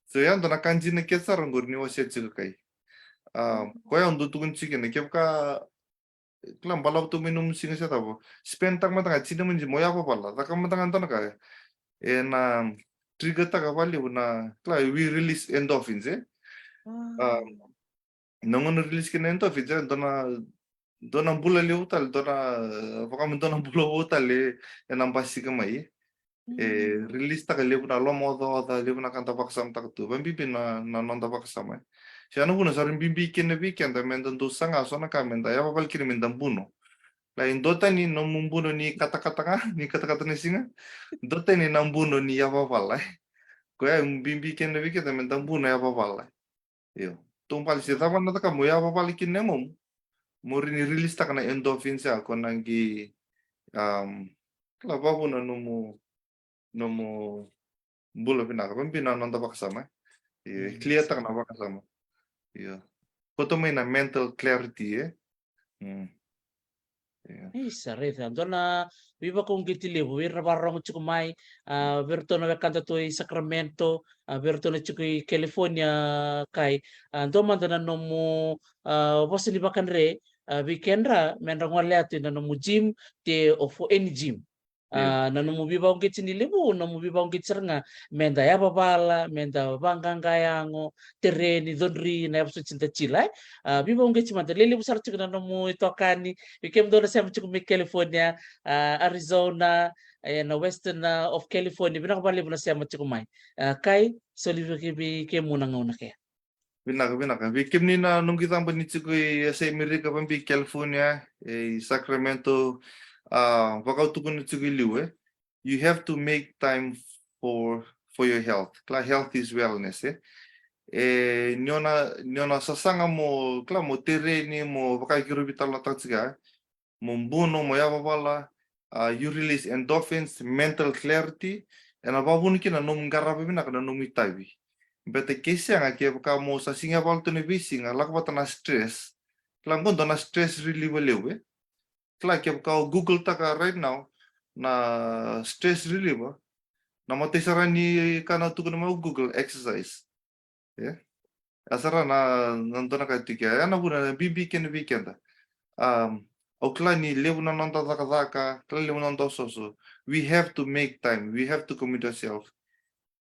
So, ya dua na ka dina kece sara qori ni wasea tiko, Kai. A, koya au dau tukuna tiko kina, kevaka, kila, balavu tu mai nomu siga se cava, spend taka mada ga tini na miniti mo yavavala, caka mada ga dua na ka. Ena trigger taka vakalevu na, kila, we release endorphins, e. A, na gauna release kina endorphins, e, dua na, dua na bula levu tale, dua na, vaka me dua na bula vou tale ena basika mai. E release taka levu na lomaocaoca, levu na ka da vakasamataka tu, vabibi na, na noda vakasama, e. Sa na vuna sa rui bibi kina vei keda meda dau saga so na ka meda yavavala kina meda buno. Lai, duatani nomu buno ni katakata ga, ni katakata na siga. Duatani na buno ni yavavala, e. Koya e bibi kina vei keda meda buno yavavala. Io. Taubale se cava na caka mo yavavala kina na yagomu, mo rawa ni release taka na endorphins ya, ko na qai, um, kila, vakavuna nomu, nomu bula vinaka, vabibi na noda vakasama, e. Io, e clear taka na vakasama. Io. Koto mai na mental clarity, e. Mm. Io. Isa, raica, dua na veivakauqeti levu vei ira na vakarorogo tiko mai, a, vei iratou na wekada tu i Sacramento, a, vei iratou na tiko i California, Kai, a, dua mada na nomu, a, vosa ni vakadre, a, vei kedra, me dra gole atu i na nomu gym, te o for any gym. Io. A, na nomu veivakauqeti ni levu, nomu veivakauqeti sara ga, meda yavavala, meda vaqaqa yago, tereni, codri, na yavasoti da tila, e. A, veivakauqeti mada, lelevu sara tiko na nomu itokani, vei kemudou na sema tiko mai California, a, Arizona, e, na Western, a, of California, vinaka vakalevu na sema tiko mai. A, Kai, soli vei ke-, vei kemu na gauna kea. Vinaka, vinaka. Vei kemuni na noqu icaba ni tiko i yasai Amerika, vabibi California, e, i Sacramento, a, vaka au tukuna tiko i liu, e. You have to make time for, for your health. Kila, health is wellness, e. E, ni o na, ni o na sasaga mo, kila, mo tereni, mo vaka keirau veitalanoataka tiko, e. Mo buno, mo yavavala, a, you release endorphins, mental clarity, ena vakavuna kina na nomu qarava vinaka na nomu itavi. Baleta ke sega, kevaka mo sa siga yavavala tu ena veisiga, lako vata na stress. Kila, qo dua na stress reliever levu, e. Kila, kevaka o Google taka right now na stress reliever, na imatai sara ni ka na tukuna mai o Google, exercise. E? A sara na, na dua na ka tiko ya. Ya na vuna na bibi kina vei keda. Um, au kila ni levu na noda cakacaka, kila levu na noda osooso. We have to make time. We have to commit ourselves.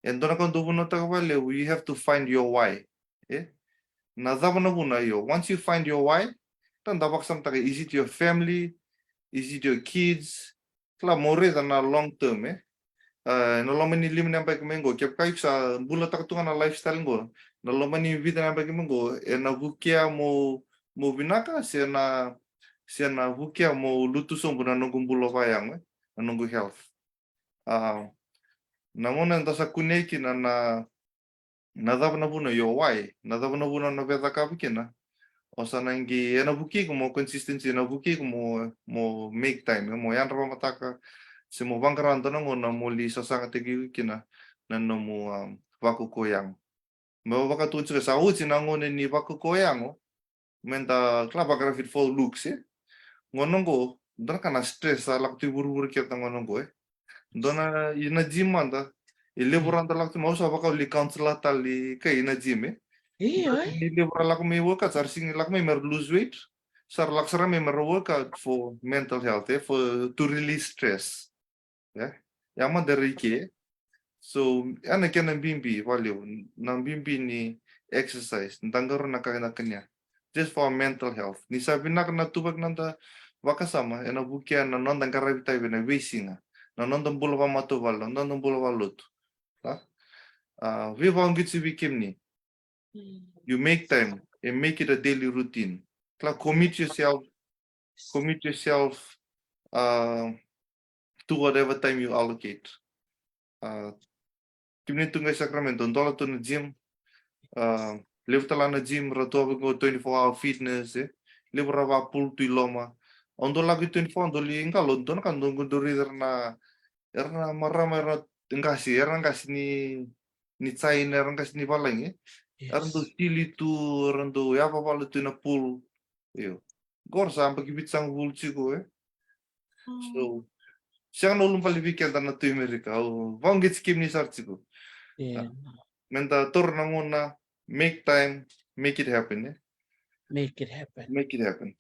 E dua na ka au dau vunautaka vakalevu, you have to find your why. E? Na cava na vuna, io. Once you find your why, Eda vakasamataka, is it your family? Is it your kids? Kila, mo raica na long term, e. Ah, ena loma ni lima na yabaki mai qo, kevaka iko sa bulataka tu ga na lifestyle qo, na loma ni vica na yabaki mai qo, ena vukea mo, mo vinaka, se na, se na vukea mo lutu sobu na noqu bula vakayago, e, na noqu health. Ah, na gauna eda sa kunea kina na, na cava na vuna, io, why? Na cava na vuna o na via cakava kina? O sa na qai, ena vukei iko mo consistency, ena vukei iko mo, mo make time, mo yadra vakamataka, se mo vaqara dua na gauna mo lai sasagataki iko kina na nomu, um, vakaukauwa yago. Me vaka tukuni tiko, sa oti na gauna ni vakaukauwa yago, meda kila, vaqara fit for looks, e. Gauna qo, dua na ka na stress sa lako tu i vuravura kece na gauna qo, e. Dua na, ina gym mada, e levu ra da lako tu mai, au sa vaka au lai counselor tale, kai, ina gym, e. Io, e. Ni levu ra lako mai workout, sa ra sega ni lako mai mera lose weight, sa ra lako sara mai mera workout for mental health, e, for to release stress. E? Ia mada era i ke. So, ya na kena bibi vakalevu, na bibi ni exercise, da qarauna na ka eda kania. Just for our mental health. Ni sa vinaka na tuvaki na noda vakasama, ena vukea na noda qaravi tavi ena veisiga, na noda bula vakamatavuvale, na noda bula vakalotu. Sa? Ah, veivakauqeti vei kemuni. Mm. You make time and make it a daily routine. Kila, commit yourself, commit yourself, uh, to whatever time you allocate. Uh, kemuni tu qai Sacramento, dola tu na gym, uh, levu tale na gym ra tu vaqo, twenty-four hour fitness, e. Levu ra vakapool tu i loma. Au dau lako i twenty-four, au dau lai qalo, dua na ka dau, dau raica era na, era na marama, era na qase, era na qase ni, ni China, era na qase ni valagi, e. Era dau sili tu, era dau yavavala tu ena pool. Io. Qori sa yabaki vitusagavulu tiko, e. So, sega na ulubale vei keda na tu i Amerika, au vakauqeti kemuni sara tiko. Io. Ah, meda taura na gauna, make time, make it happen, e. Make it happen. Make it happen.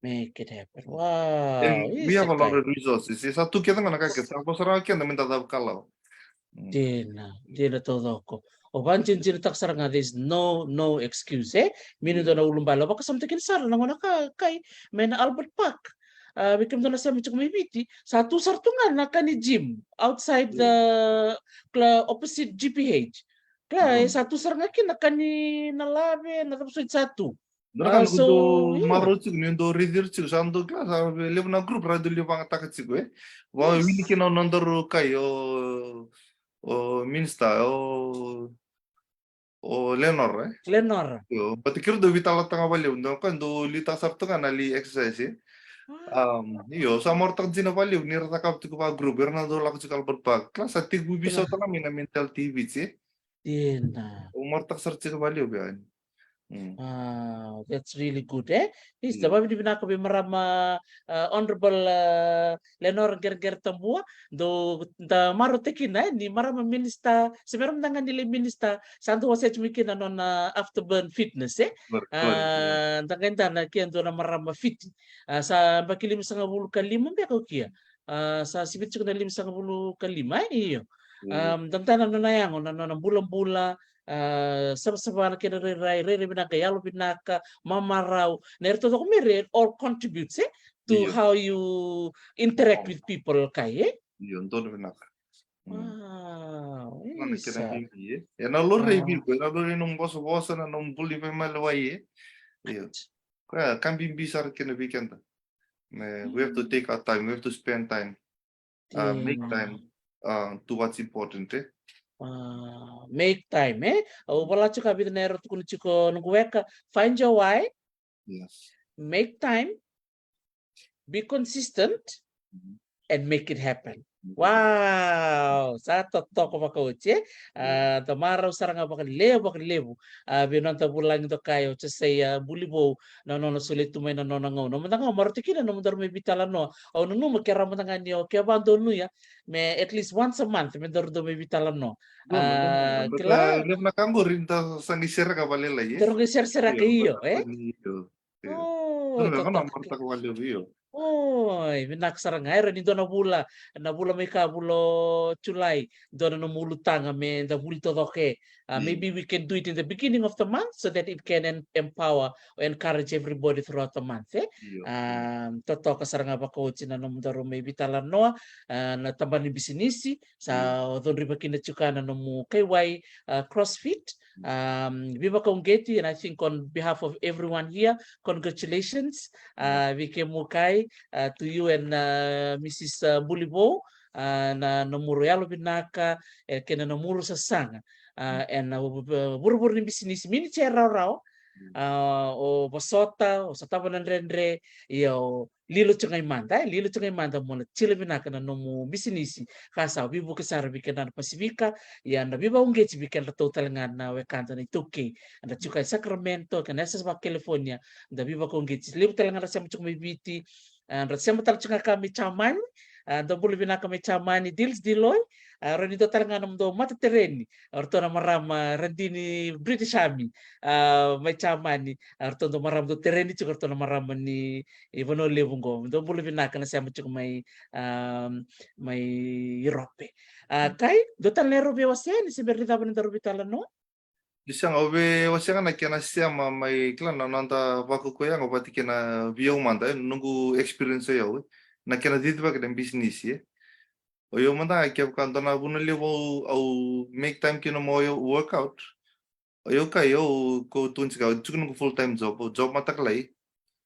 Make it happen. Wow. And we have a lot of resources. E, sa tu kece ga na ka kece, sa vo sara ga keda meda cava kalawa. Mm. Dina, dina taucoko. O vakadinadinataka sara ga, there's no, no excuse, e? Me ni dua na ulubale. Au vakasamataka kina sara na gauna ka, kai, mai na Albert Park. Ah, vei kemudou na sema tiko mai Viti, sa tu sara tu ga na ka ni gym outside the, kila, opposite G P H. Kila, e, sa tu sara ga kina na ka ni na lave, na cava soti sa tu. Dua na ka, ah, so, dau marau tiko, ni dau raici ira tiko, sa dau, kila, sa levu na group ra dau lai vakayagataka tiko, e. Yes. Vakawili kina o nodaru kai, o, o minister, o, o Lenora, e. Lenora. Io, but keirau dau veitalanoataka vakalevu, dau ka dau liutaka sara tu ga na lai exercise, e. Ah. Um, io, sa marautaka dina vakalevu ni ra cakava tiko vaka group, era na dau lako tiko Albert Park. Kila, sa tekivu veisau tale mai na mentality i Viti, e. Dina. Au marautaka sara tiko vakalevu yani. Mm. Wow, that's really good, e? Yes, da vakavinavinaka vei marama, uh, Honorable, uh, Lenora Qereqere Tabua, dau da marautaka kina, e, ni marama minister, se marama da ga ni lai minister, sa dau wasea tiko mai kina na nona Afterburn Fitness, e? Very good, yeah. Ah, da qai dana ke dua na marama fiti. Ah, sa yabaki limasagavulu ka lima beka o kia. Ah, sa sivita tiko na limasagavulu ka lima, e, io. Mm. Um, da dana nona yago, na nona bulabula, ah, savasava, na kena rairai, rairai vinaka, yalo vinaka, mamarau. Na ira taucoko me ra all contributes, e, to, io, how you interact, oh, with people, kai, e? Io, donu vinaka. Mm. Wow, na kena isa bibi, e. Ena laurai, wow, vei iko, ena laurai nomu vosavosa, na nomu bula ni veimaliwai, e. Io. Koya ka bibi sara kina vei keda. Me, we have to take our time, we have to spend time. Uh, make time, uh, to what's important, e? Uh, make time, e? Au vola tiko, a vica na era tukuna tiko noqu weka, find your why. Yes. Make time, be consistent, mm-hmm, and make it happen. Wow, sa totoka vakaoti, e? Ah, da marau sara ga vakalevu, vakalevu. Ah, vei noda vulagi dokai o Josea Bulivou, na nona solia tu mai na nona gauna. Mada ga, marautaka kina na nomudaru mai veitalanoa. Au nanuma ke rawa mada ga ni o ke vakadonuya me at least once a month me daru dau mai veitalanoa. Donu, donu, ah, donu. Kila, levu na ka qori da sa qai sereka vakalailai, e? Daru qai seresereka, io, io, e? Io. Io. Oh, donu, totoka. Marautaka vakalevu, io. Oi, vinaka sara ga. Era ni dua na vula, na vula mai ka, vula o Julai, dua na nomu ulutaga me da vuli taucoko. Uh, maybe we can do it in the beginning of the month so that it can en- empower or encourage everybody throughout the month, eh? Um, totoka sara ga vakaoti na nomudaru mai veitalanoa, uh, na tabana ni bisinisi, sa o cudruva kina tiko na nomu kaiwai, uh, CrossFit. Um, veivakauqeti, and I think on behalf of everyone here, congratulations. Uh, vei kemu kai, uh, to you and, uh, Mrs, uh, Bulivou, uh, na nomuru yalovinaka, e kei na nomuru sasaga. Uh, ena, uh, vuravura ni bisinisi, miniti e rawarawa, uh, o vosota, o sotava na dredre, ia o lilo tiko ga i mada, e lilo tiko ga i mada mo na tila vinaka na nomu bisinisi. Ka sa veivuke sara vei keda na Pasifika, ia na veivakauqeti vei kedratou tale ga na wekada na iTaukei. Eda tiko i Sacramento, kei na yasayasa vaka California, da veivakauqeti. Levu tale ga na sema tiko mai Viti, a, da sema tale tiko ga ka mai Jamani, a, da bula vinaka mai Jamani, Dils Diloi, a, rau ni dua tale ga na nomudou mata tereni, o ratou na marama Radini British Army, a, mai Jamani, a, ratou dau marama dau tereni tiko, ratou na marama ni, e, Vanua Levu qo. Dou bula vinaka na sema tiko mai, a, mai Europe. A, kai, dou tale na erau via wasea ni se bera ni cava na daru veitalanoa? Ni sega, au via wasea ga na kena sema mai kila na noda vakakoya ga vata kei na vei au mada, e, noqu experience o yau, e, na kena cicivaki na bisinisi, e. O yau mada ga kevaka dua na vuna levu au, au make time kina mo yau workout. O yau kai au ko tukuni tiko, au tiko noqu full time job, au job matakalai.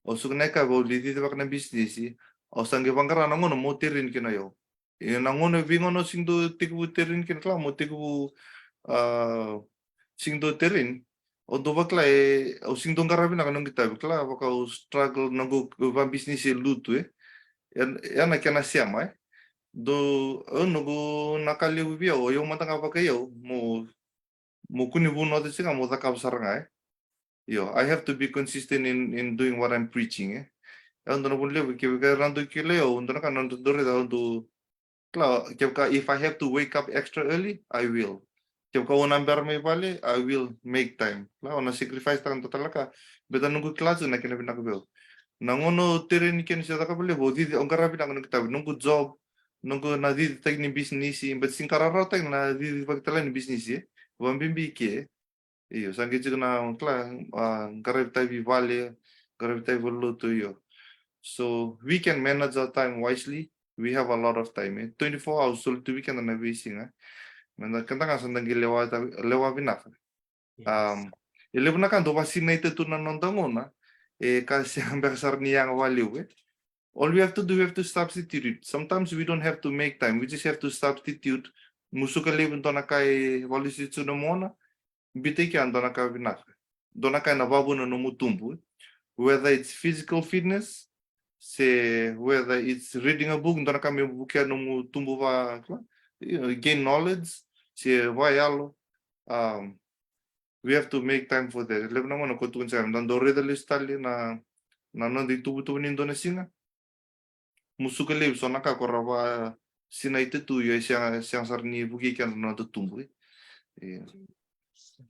Au suka na yakavi au lai cicivaka na bisinisi. Au sa qai vaqara na gauna mo tereni kina o yau. E na gauna, veigauna au sega ni dau tekivu tereni kina kila, mo tekivu, a, sega ni dau tereni. Au dau vakila e, au sega ni dau qaravi vinaka noqu itavi kila, vaka au struggle noqu vabisinisi e lutu, e. E, e na kena sema, e. Dau, au noqu na ka levu vei au, o yau mada ga vaka i au, mo, mo kua ni vunauca tiko ga mo cakava sara ga, e. Io, I have to be consistent in, in doing what I'm preaching, e. E dua na vuna levu, kevaka era dau kilai au, dua na ka na dau raica au dau, kila, kevaka, if I have to wake up extra early, I will. Kevaka au na bera mai vale, I will make time. Kila, au na sacrifice taka dua tale na ka, baleta noqu kila tiko na kena vinaka vei au. Na gauna au tereni kina se cakava levu, au cici, au qaravi vinaka noqu itavi, noqu job, noqu na cicitaki ni bisinisi, but sega ni ka rarawataki na cicivaki tale ni bisinisi, e. Vabibi ke. Io, sa qai tiko na, kila, a, qaravi itavi vale, qaravi itavi valenilotu, io. So we can manage our time wisely. We have a lot of time, e. Twenty-four hours, soli tu weekend na veisiga. Meda, keda ga sa da qai lewa, lewa vinaka. Yes. Um, e levu na ka dau vasinai tu na noda gauna, e ka sega beka sara ni yaga vakalevu, e. All we have to do, we have to substitute it. Sometimes we don't have to make time, we just have to substitute. Musuka levu dua na ka e valusi tu na mona, biuta i kea dua na ka vinaka. Dua na ka ena vakavuna nomu tubu. Whether it's physical fitness, se whether it's reading a book, dua na ka me vukea nomu tubu va, you know, gain knowledge, se vakayalo. Um, we have to make time for that. Levu na gauna ko tukuni sara, da dau raica lesu tale na, na noda ituvatuva ni dua na siga. Musuka levu so na ka ko ra vasinai tu, io, e sega, sega sara ni vukei keda na noda tubu, e. Io.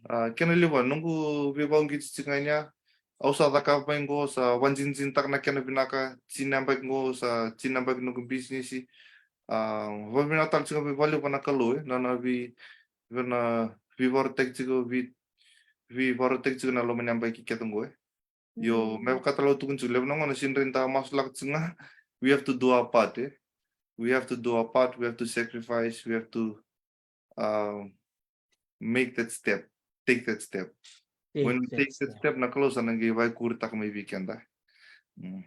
A, kena levu, noqu veivakauqeti tiko ga ni a, au sa cakava mai qo, sa vakajinijinitaka na kena vinaka, tini na yabaki qo, sa tini na yabaki noqu bisinisi. A, vakavinavinaka tale tiko ga vakalevu vua na Kalou, e, na, na vei, na veivakarautaki tiko, vei, veivakarautaki tiko na loma ni yabaki kece qo, e. Io, me vaka tale au tukuna tiko, levu na gauna sega ni da masulaka tiko ga. We have to do our part, e. We have to do our part, we have to sacrifice, we have to, uh, make that step, take that step. When we take that step, na Kalou sa na qai vakaikuritaka mai vei keda. Mm.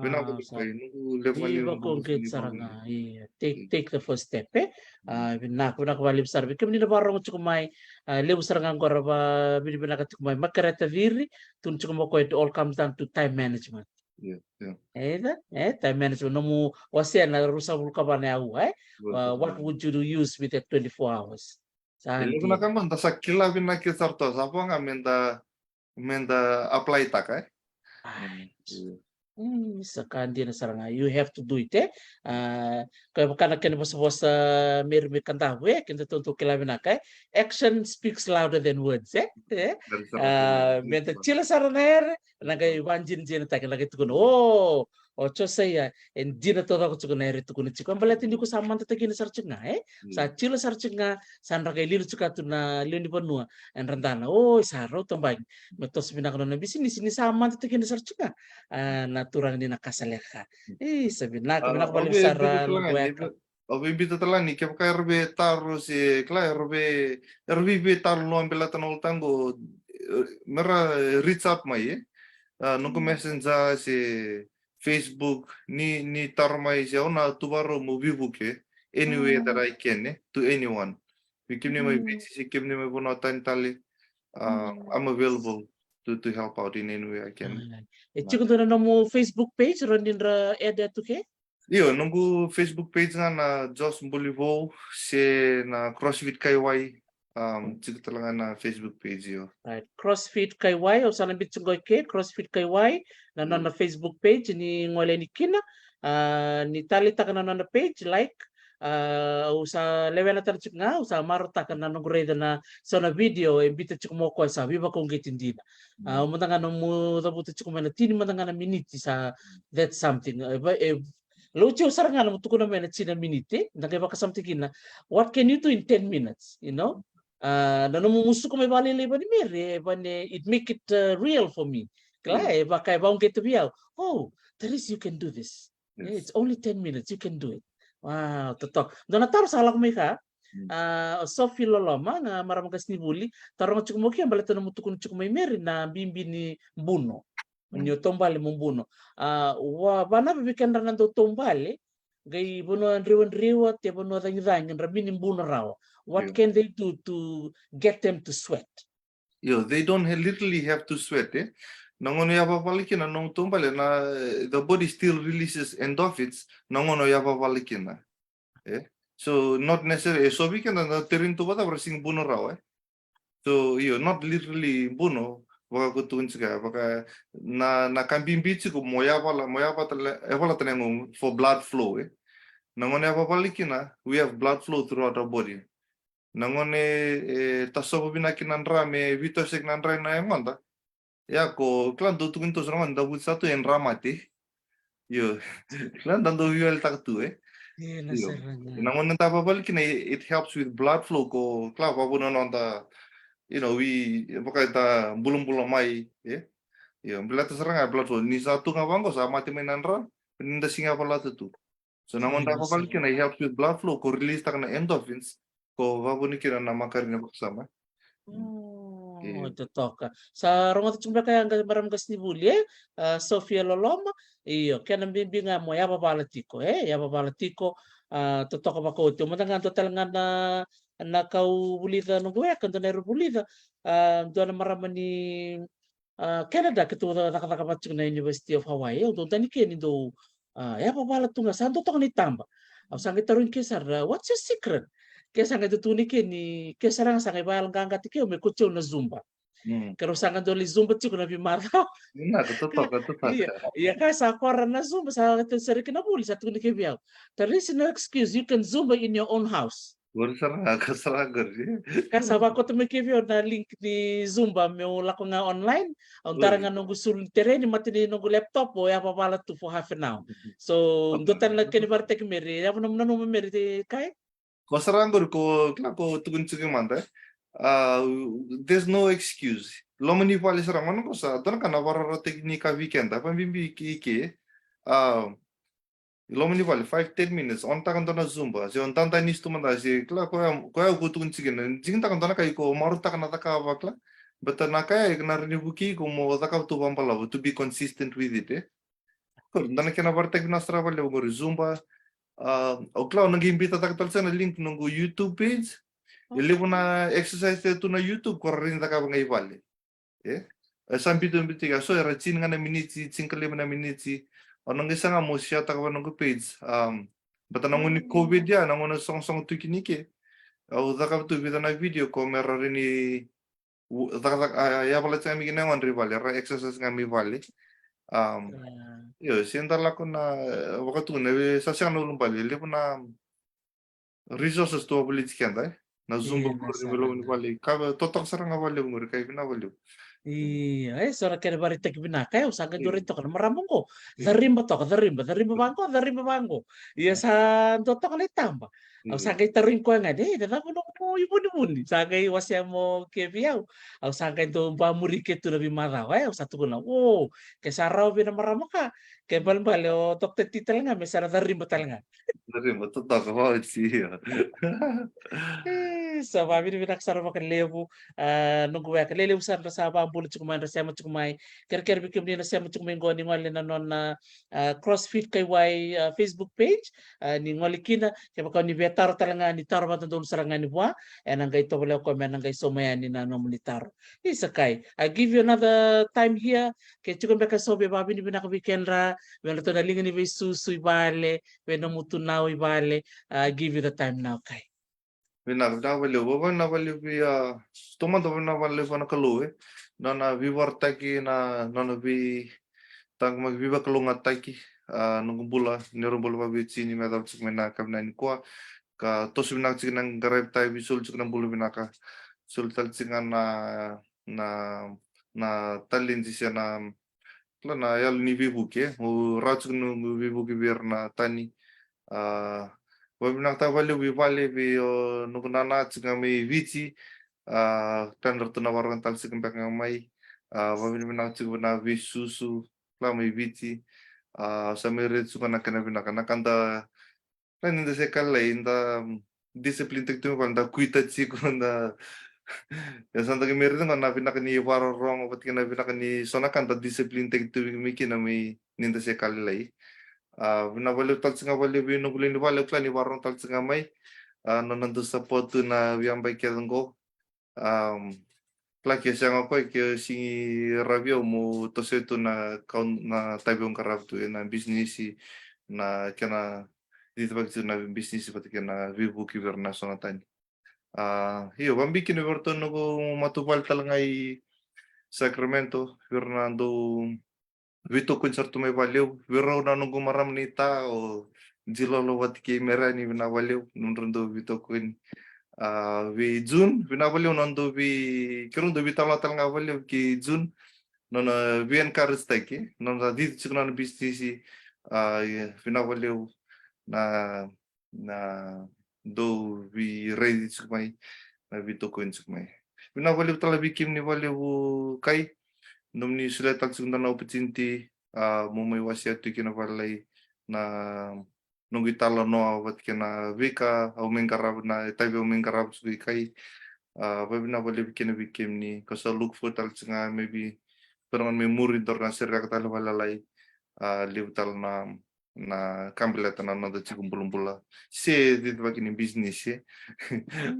Vinaka vakalevu, noqu levu ga ni, noqu levu ga ni, take, take the first step, e? A, vinaka, vinaka vakalevu sara vei kemuni na vakarorogo tiko mai, a, levu sara ga qo ra vakavinavinaka tiko mai. Makereta Ciri, tukuna tiko mai o koya, it all comes down to time management. Io, io. E, e, time management, nomu wasea na ruasagavulu ka va na aua, e? What would you use with that twenty-four hours? Sa dina. E levu na ka qo da sa kila vinaka sara tu, sa vo ga me da me da apply taka, e? Right. Mm, io. Mm, sa ka dina sara ga. You have to do it, e? Ah, ka vaka na kena vosavosa Mary me ka davu, e? Keda tou tou kila vinaka, e? Action speaks louder than words, e? E? Meda cila sara na ere, na qai vajinajinataki, na qai tukuna, o, o Josaia, e dina taucoko tiko na ere tukuna tiko. Baleta ni ko sa madatakina sara tiko ga, e? Sa cila sara tiko ga, sa dra qai lilo tiko tu na lewe ni vanua, e dra dana, o, sa rau tabaki. Me toso vinaka nona bisinisi, ni sa madatakina sara tiko ga. Ah, na turaga ni na kasaleka. E, sa vinaka, vinaka vale sara na weka. Au via biuta tale ga ni kevaka era via taro se kila era via, era via, via taro loa baleta na ulutaga qo, e, mera reach out mai, e. Ah, noqu messenger se Facebook, ni, ni taro mai se au na tu vakarau mo veivuke anywhere that I can, e, to anyone. Vei kemuni mai Viti se kemuni mai vanua tani tale, ah, I'm available to, to help out in any way I can. E tiko dua na nomu Facebook page, rawa ni dra add tu ke? Io, noqu Facebook page ga na Josh Bulivou, se na CrossFit Kaiwai, um, tiko tale ga na Facebook page, io. Right, CrossFit Kaiwai, au sa na biuta tiko qo i ke, CrossFit Kaiwai, na nona Facebook page, ni gole yani kina, ah, ni taleitaka na nona page, like, ah, au sa lewena tale tiko ga, au sa marautaka na noqu raica na so na video e biuta tiko mai o koya sa veivakauqeti dina. Ah, au mada ga nomu cavuta tiko mai na tini mada ga na miniti sa, that's something. E, e, Lauti au sara ga na mo tukuna mai na tini na miniti, na qai vakasamataki kina. What can you do in ten minutes, you know? Ah, na nomu musuka mai vakalailai vani Mary, e vani, it make it, uh, real for me. Kila, e vaka e vakauqeta vei au. Oh, Therese, you can do this. It's only ten minutes, you can do it. Wow, totoka. Dua na taro sa lako mai ka. Ah, o Sophie Loloma, na marama qasenivuli, taroga tiko mai o kea baleta nomu tukuna tiko mai Mary na bibi ni buno. Ni o taubale mo buno. Ah, wa, vanavu vei kedra na dau taubale, qai vanua driwadriwa, te vanua cagicagi, dra mini buno rawa. What can they do to get them to sweat? Io, they don't ha-, literally have to sweat, e. Na gauna o yavavala kina na nomu taubale, na, eh, the body still releases endorphins, na gauna o yavavala kina. E? So, not necessarily, e so vei keda na tereni tu vata, vara sigi buno rawa, e. So, io, not literally buno, vaka ko tukuni tiko, vaka na, na ka bibi tiko mo yavala, mo yavala tale, yavala tale ga for blood flow, e. Na gauna yavavala kina, we have blood flow throughout our body. Na gauna e, e tasova vinaka kina na dra, me veitosoyaki na dra ena yagoda. Ia ko kila dau tukuni toso na gauna da vuci sa tu e dra mate. Io. Kila da dau veiwalitaka tu, e. Io. Na gauna da vavala kina, it, it helps with blood flow ko kila vavuna noda, you know, we, vaka da bulabula mai, e. Io, baleta sara ga blood flow. Ni sa tu ga vaqo sa mate mai na dra, ni da sega ni yavalata tu. So na gauna da vavala kina, it helps with blood flow, ko release taka na endorphins, ko vavuna kina na makare ni vakasama. Mm, totoka. Sa rogoca tiko beka ya qai marama qasenivuli, e? Ah, Sophia Loloma, io, kena bibi ga mo yavavala tiko, e? Yavavala tiko, ah, totoka vakaoti. Au mada ga dua tale ga na, na kau vulica noqu weka, dua na era vulica, ah, dua na marama ni Ah, Canada, keitou cakacaka vata tiko na University of Hawaii. Au dau dani ke ni dau, ah, yavavala tu ga, sa dau toka na itaba. Au sa qai tarogi ke sara, what's your secret? Ke sa qai dau tukuni ke ni, ke sara ga sa qai vakayaloqaqataki au me kauti au na Zumba. Keirau sa qai dau lai Zumba tiko na veimacawa. Ia, ia ka sa kora na Zumba, sa qai tau sara kina vuli, sa tukuni ke vei au. There is no excuse, you can Zumba in your own house. Qori sara ga, ka sara ga qori. Ka sa vakauta mai ke vei au na link ni Zumba meu lako ga online. Au dara ga noqu sulu ni tereni, mata ni noqu laptop, au yavavala tu for half an hour. So, dua tale na kena ivakaraitaki Mary, yavu nomu nanuma Mary, kai? Ko sara ga qori ko, kila ko tukuni tiko mada. Ah, there's no excuse. Loma ni vale sara ga, gauna ko sa, dua na ka na vakarautaki ni ka vei keda, vakabibi i ke. Ah, I loma ni vale, five, ten minutes, on taka dua na Zumba, se o dada ni tu mada, se kila koya, koya ko tukuni tiko kina, digitaka dua na ka iko marautaka na cakava kila. Baleta na ka ya, iko na rawa ni vukei iko mo cakava tu vakabalavu, to be consistent with it, e. Ko dua na kena vakaraitaki vinaka sara vakalevu qori Zumba. Ah, o kila, o na qai biuta taka tale sara na link noqu YouTube page. E levu na exercise e tu na YouTube, ko rawa ni cakava ga i vale. E? E sa biuta, biuta ga, so era tini ga na miniti, tinikalima na miniti. Au na qai saga mo share taka vei noqu page. Um, baleta na gauna ni COVID ya, na gauna sogosogo tu kina i ke. Au cakava tu vica na video ko me ra rawa ni u-, cakacaka, a, yavala tiko ga mai kina na gauna i vale, ra exercise ga mai vale. Um, io, se da lako na, eh, vakatukuna, e sa sega na ulubale, e levu na resources tu a voliti keda, e? Na Zoom, e, na sa me lomani vale, ka totoka sara ga vale qori, kai vina vale. Io, e, so na kena vakaraitaki vinaka, e, au sa qai dua rai toka na marama qo. Cariba toka, cariba, cariba vaqo, cariba vaqo. Ia sa dua toka na itaba. Au sa qai tarogi koya ga, e, na cava nomu ivunivuni? Sa qai wasea mo ke vei au. Au sa qai dau bamuri ke tu na veimacawa, e, au sa tukuna, o, ke sa rawa vei na marama ka, ke balebale o Doctor T tale ga me sa na cariba tale ga. Cariba, totoka, vauci, io. E, sa vavinavinaka sara vakalevu, a, noqu weka, lelevu sara dra sa vabula tiko mai, dra sema tiko mai. Kerekere vei kemuni na sema tiko mai qo ni gole na nona, a, CrossFit Kaiwai, a, Facebook page, a, ni gole kina, kevaka ni via taro tale ga, ni taro vakadodonu sara ga ni vua, ena qai tovolea o koya me na qai sauma yani na nomuni taro. Isa kai, I give you another time here, ke tiko beka so vei, vavinavinaka vei kedra, vei ratou na liga ni veisusu i vale, vei nomu tunau i vale, I give you the time now, kai. Vinaka, vinaka vakalevu, vinaka vakalevu vei, a, taumada vinaka vakalevu vua na Kalou, e. Nona veivakarautaki, na nona vei, taqomaki, veivakalougatataki, a, noqu bula, neirau bula vakaveitini me yacova tiko mai na yakavi nikua. Ka toso vinaka tiko na qaravi tavi, soli tiko na bula vinaka. Soli tale tiko ga na, na, na taledi se na, kila, na yalo ni veivuke, e. Au rawa tiko noqu veivuke vei ira na tani. A, vavinavinaka vakalevu i vale vei o noqu nana tiko ga mai Viti. A, tani ratou na vakarorogo tale tiko beka ga mai. A, vavinavinaka tiko na veisusu, kila, mai Viti. A, sa mai raica tiko na kena vinaka, na ka da, na ni da se ka lailai, da discipline taki tu mai vale, da quit-a tiko, da. Ia sa da qai mai raica ga na vinaka ni vakarorogo vata kei na vinaka ni so na ka da discipline taki tu mai kina mai ni da se ka lailai. A, vinaka vakalevu tale tiko ga vakalevu vei noqu lewe ni vale, au kila ni vakarorogo tale tiko ga mai. A, nona dau support tu na veiyabaki kece qo. Am, kila, ke sega o koya, ke sigi ravi au, meu toso tu na kau, na tavi au qarava tu ena bisinisi, na kena cicivaki tu na bisinisi vata kei na veivuke vei ira na so na tani. A, io, vakabibi kina vei iratou noqu matavuvale tale ga i Sacramento, vei ira na dau veitokoni sara tu mai vakalevu, vei rau na noqu marama ni ta, o Jilolo vata kei Merani, vinaka vakalevu nomudrau dau veitokoni. A, vei June, vinaka vakalevu na dau vei, keirau dau veitalanoa tale ga vakalevu kei June, nona vei-encourage-taki, nona cici tiko nona bisinisi. A, ia, vinaka vakalevu na na dau veiraici tiko mai, na veitokoni tiko mai. Vinaka vakalevu tale vei kemuni vakalevu, kai, nomuni solia tale tiko dua na opportunity, a, meu mai wasea tu kina vakalailai na noqu italanoa vata kei na veika au mai qarava, na itavi au mai qarava tiko i kai. A, vavinavinaka vakalevu kina vei kemuni, ka sa look forward tale tiko ga, maybe, turaga mai muri, daru na sereka tale vakalailai. A, levu tale na na ka baleta na noda tiko bulabula. Se cicivaki ni bisinisi, e.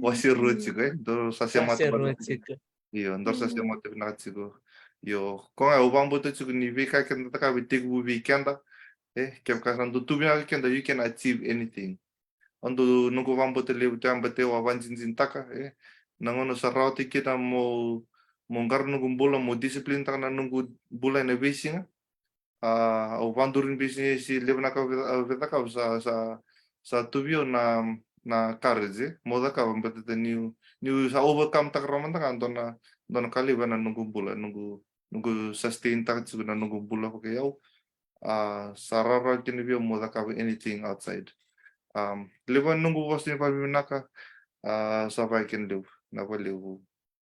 Wase rua tiko, e. Dou sa semata vinaka tiko. Io, dou sa semata vinaka tiko. Io, ko ga au vakabauta tiko ni veika keda cakava e tekivu vei keda. E, kevaka sa dou tu vinaka keda, you can achieve anything. Au dau, noqu vakabauta levu tu, a, baleta au a vakadinadinataka, e. Na gauna sa rawata kina meu, meu qara noqu bula, meu discipline-taka na noqu bula ena veisiga. A, au vakaduri bisinisi, levu na ka au via, au via cakava sa, sa, sa tu vei au na, na courage, e. Meu cakava baleta niu, niu sa overcome-taka rawa mada ga dua na, dua na ka levu ena noqu bula, noqu, noqu sustain-taka tiko na noqu bula vakaiyau. A, sa rawarawa kina vei au meu cakava anything outside. Um, levu na noqu vosa ni vakavinavinaka, a, sa vaka kina levu, na vakalevu.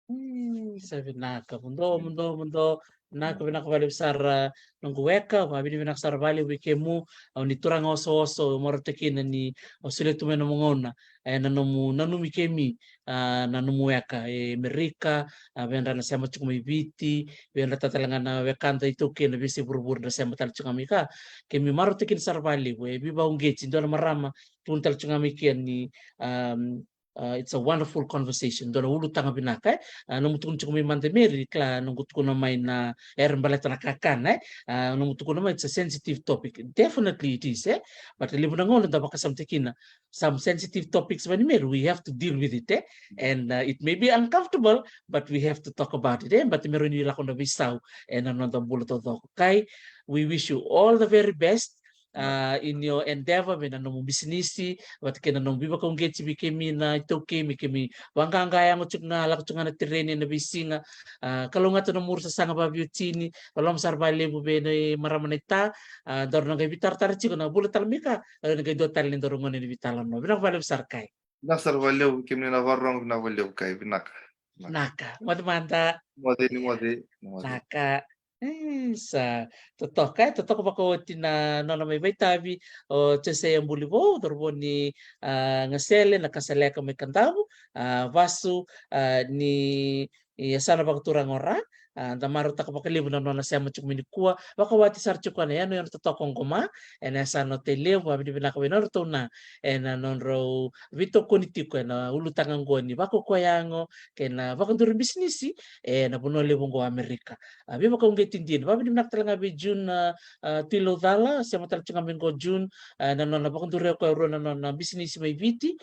Mm, sa vinaka, muduo, muduo, muduo. Vinaka, vinaka vakalevu sara noqu weka, vakavinavinaka sara vakalevu vei kemu. Au ni turaga osooso, au marautaka kina ni au solia tu mai nomu gauna, e, na nomu nanumi kemi, a, na nomu weka e Amerika, a, vei ira na sema tiko mai Viti, vei ira tale ga na wekada iTaukei na veiyasai vuravura na sema tale tiko ga mai ka. Kemi marautaka kina sara vakalevu, e veivakauqeti, dua na marama tukuna tale tiko ga mai kea ni, um, Uh, it's a wonderful conversation. Dua na ulutaga vinaka, e. Uh, nomu tukuna tiko mai mada, Mary, kila noqu tukuna mai na era baleta na kakana, e. Uh, nomu tukuna mai, it's a sensitive topic. Definitely it is, e. But levu na gauna da vakasamataka kina some sensitive topics, vei Mary, we have to deal with it, e. And, uh, it may be uncomfortable, but we have to talk about it, e. But Mary, ni lako na veisau ena noda bula taucoko. Kai, we wish you all the very best. Uh, in your endeavor, vei na nomu bisinisi, vata kei na nomu veivakauqeti vei kemi na iTaukei, me kemi vaqaqa yago tiko ga, lako tiko ga na tereni ena veisiga. Uh, kalougata na nomu sasaga vaveiwatini, loloma sara valevu vei na marama naita. Uh, daru na qai veitaratara tiko na vula tale mai ka, daru na qai dua tale ni daru gone ni veitalanoa. Vinaka valevu sara, Kai. Vinaka sara valevu, kemuni na vakarorogo, vinaka valevu, Kai, vinaka. Vinaka, moce mada. Moce, ni moce, ni moce. Vinaka. E, sa totoka, e, totoka vakaoti na nona mai vakaitavi o Josea Bulivou, cauravou ni, a, Gasele, Nakasaleka mai Kadavu, a, vasu, a, ni, e, yasana vakaturaga o Ra. A, da marautaka vakalevu na nona sema tiko mai nikua, vakawati sara tiko ena yanuyanu totoka oqo mai, ena yasana o Tailevu. Vakavinavinaka vei nodratou na, ena nodrau veitokoni tiko ena ulutaga oqo ni vakaukauwa yago kei na vakaduri bisinisi ena vanua levu oqo o Amerika. A, veivakauqeti dina. Vakavinavinaka tale ga vei June, a, a, Tuilaucala, sema tale tiko ga mai oqo June, a, na nona vakaduri o koya e rua na nona bisinisi mai Viti.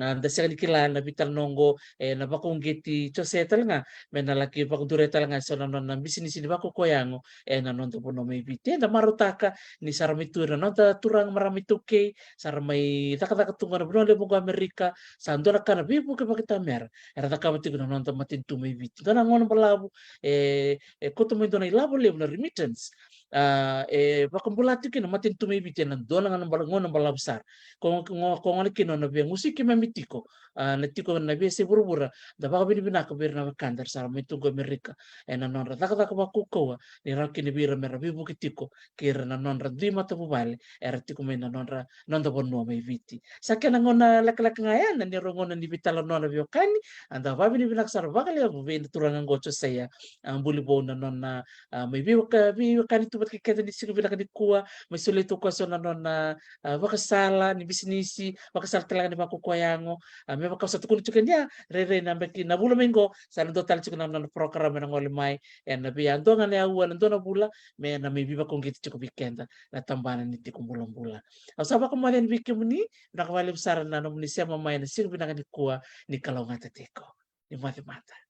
A, da sega ni kila na veitalanoa oqo, ena vakauqeti Josea tale ga me na laki vakaduri tale ga eso na nona bisinisi ni vakaukauwa yago ena noda vanua mai Viti. Eda marautaka ni sa ra mai tu ira na noda turaga marama iTaukei, sa ra mai cakacaka tu ga na vanua levu oqo o Amerika, sa dua na ka na veivuke vakaitamera era cakava tiko na noda matanitu mai Viti. Dua na gauna balavu, e, e kauta mai dua na ilavo levu na remittance. A, e vakabula tiko kina na matanitu mai Viti ena dua na gauna bala-, gauna balavu sara. Ko, ko, ko gona kina na via gusu i keimami tiko, a, na tiko na veiyasai vuravura, da vakavinavinaka vei ira na wekada era sa ra mai tu oqo Amerika ena nodra cakacaka vakaukauwa, ni rawa kina vei ira me ra veivuke tiko kei ira na nodra dui matavuvale era tiko mai na nodra, noda vanua mai Viti. Sa kena gauna lekaleka ga ya, na neirau gauna ni veitalanoa na veiwekani, a, da vakavinavinaka sara vakalevu vei na turaga oqo Josea, a, Bulivou na nona, a, mai veiweka-, veiwekani tu vata kei keda ni siga vinaka nikua, mai solia tu o koya eso na nona, a, vakasala ni bisinisi, vakasala tale ga ni vakaukauwa yago, a, me vaka au sa tukuna tiko ni a, rairai na yabaki, na vula mai oqo, sa na dua tale tiko na nona program ena gole mai, ena veiyadua ga na aua ena dua na vula, me na mai veivakauqeti tiko vei keda na tabana ni tiko bulabula. Au sa vakamoce yani vei kemuni, vinaka vakalevu sara na nomuni sema mai ena siga vinaka nikua, ni kalougata tiko. Ni moce mada.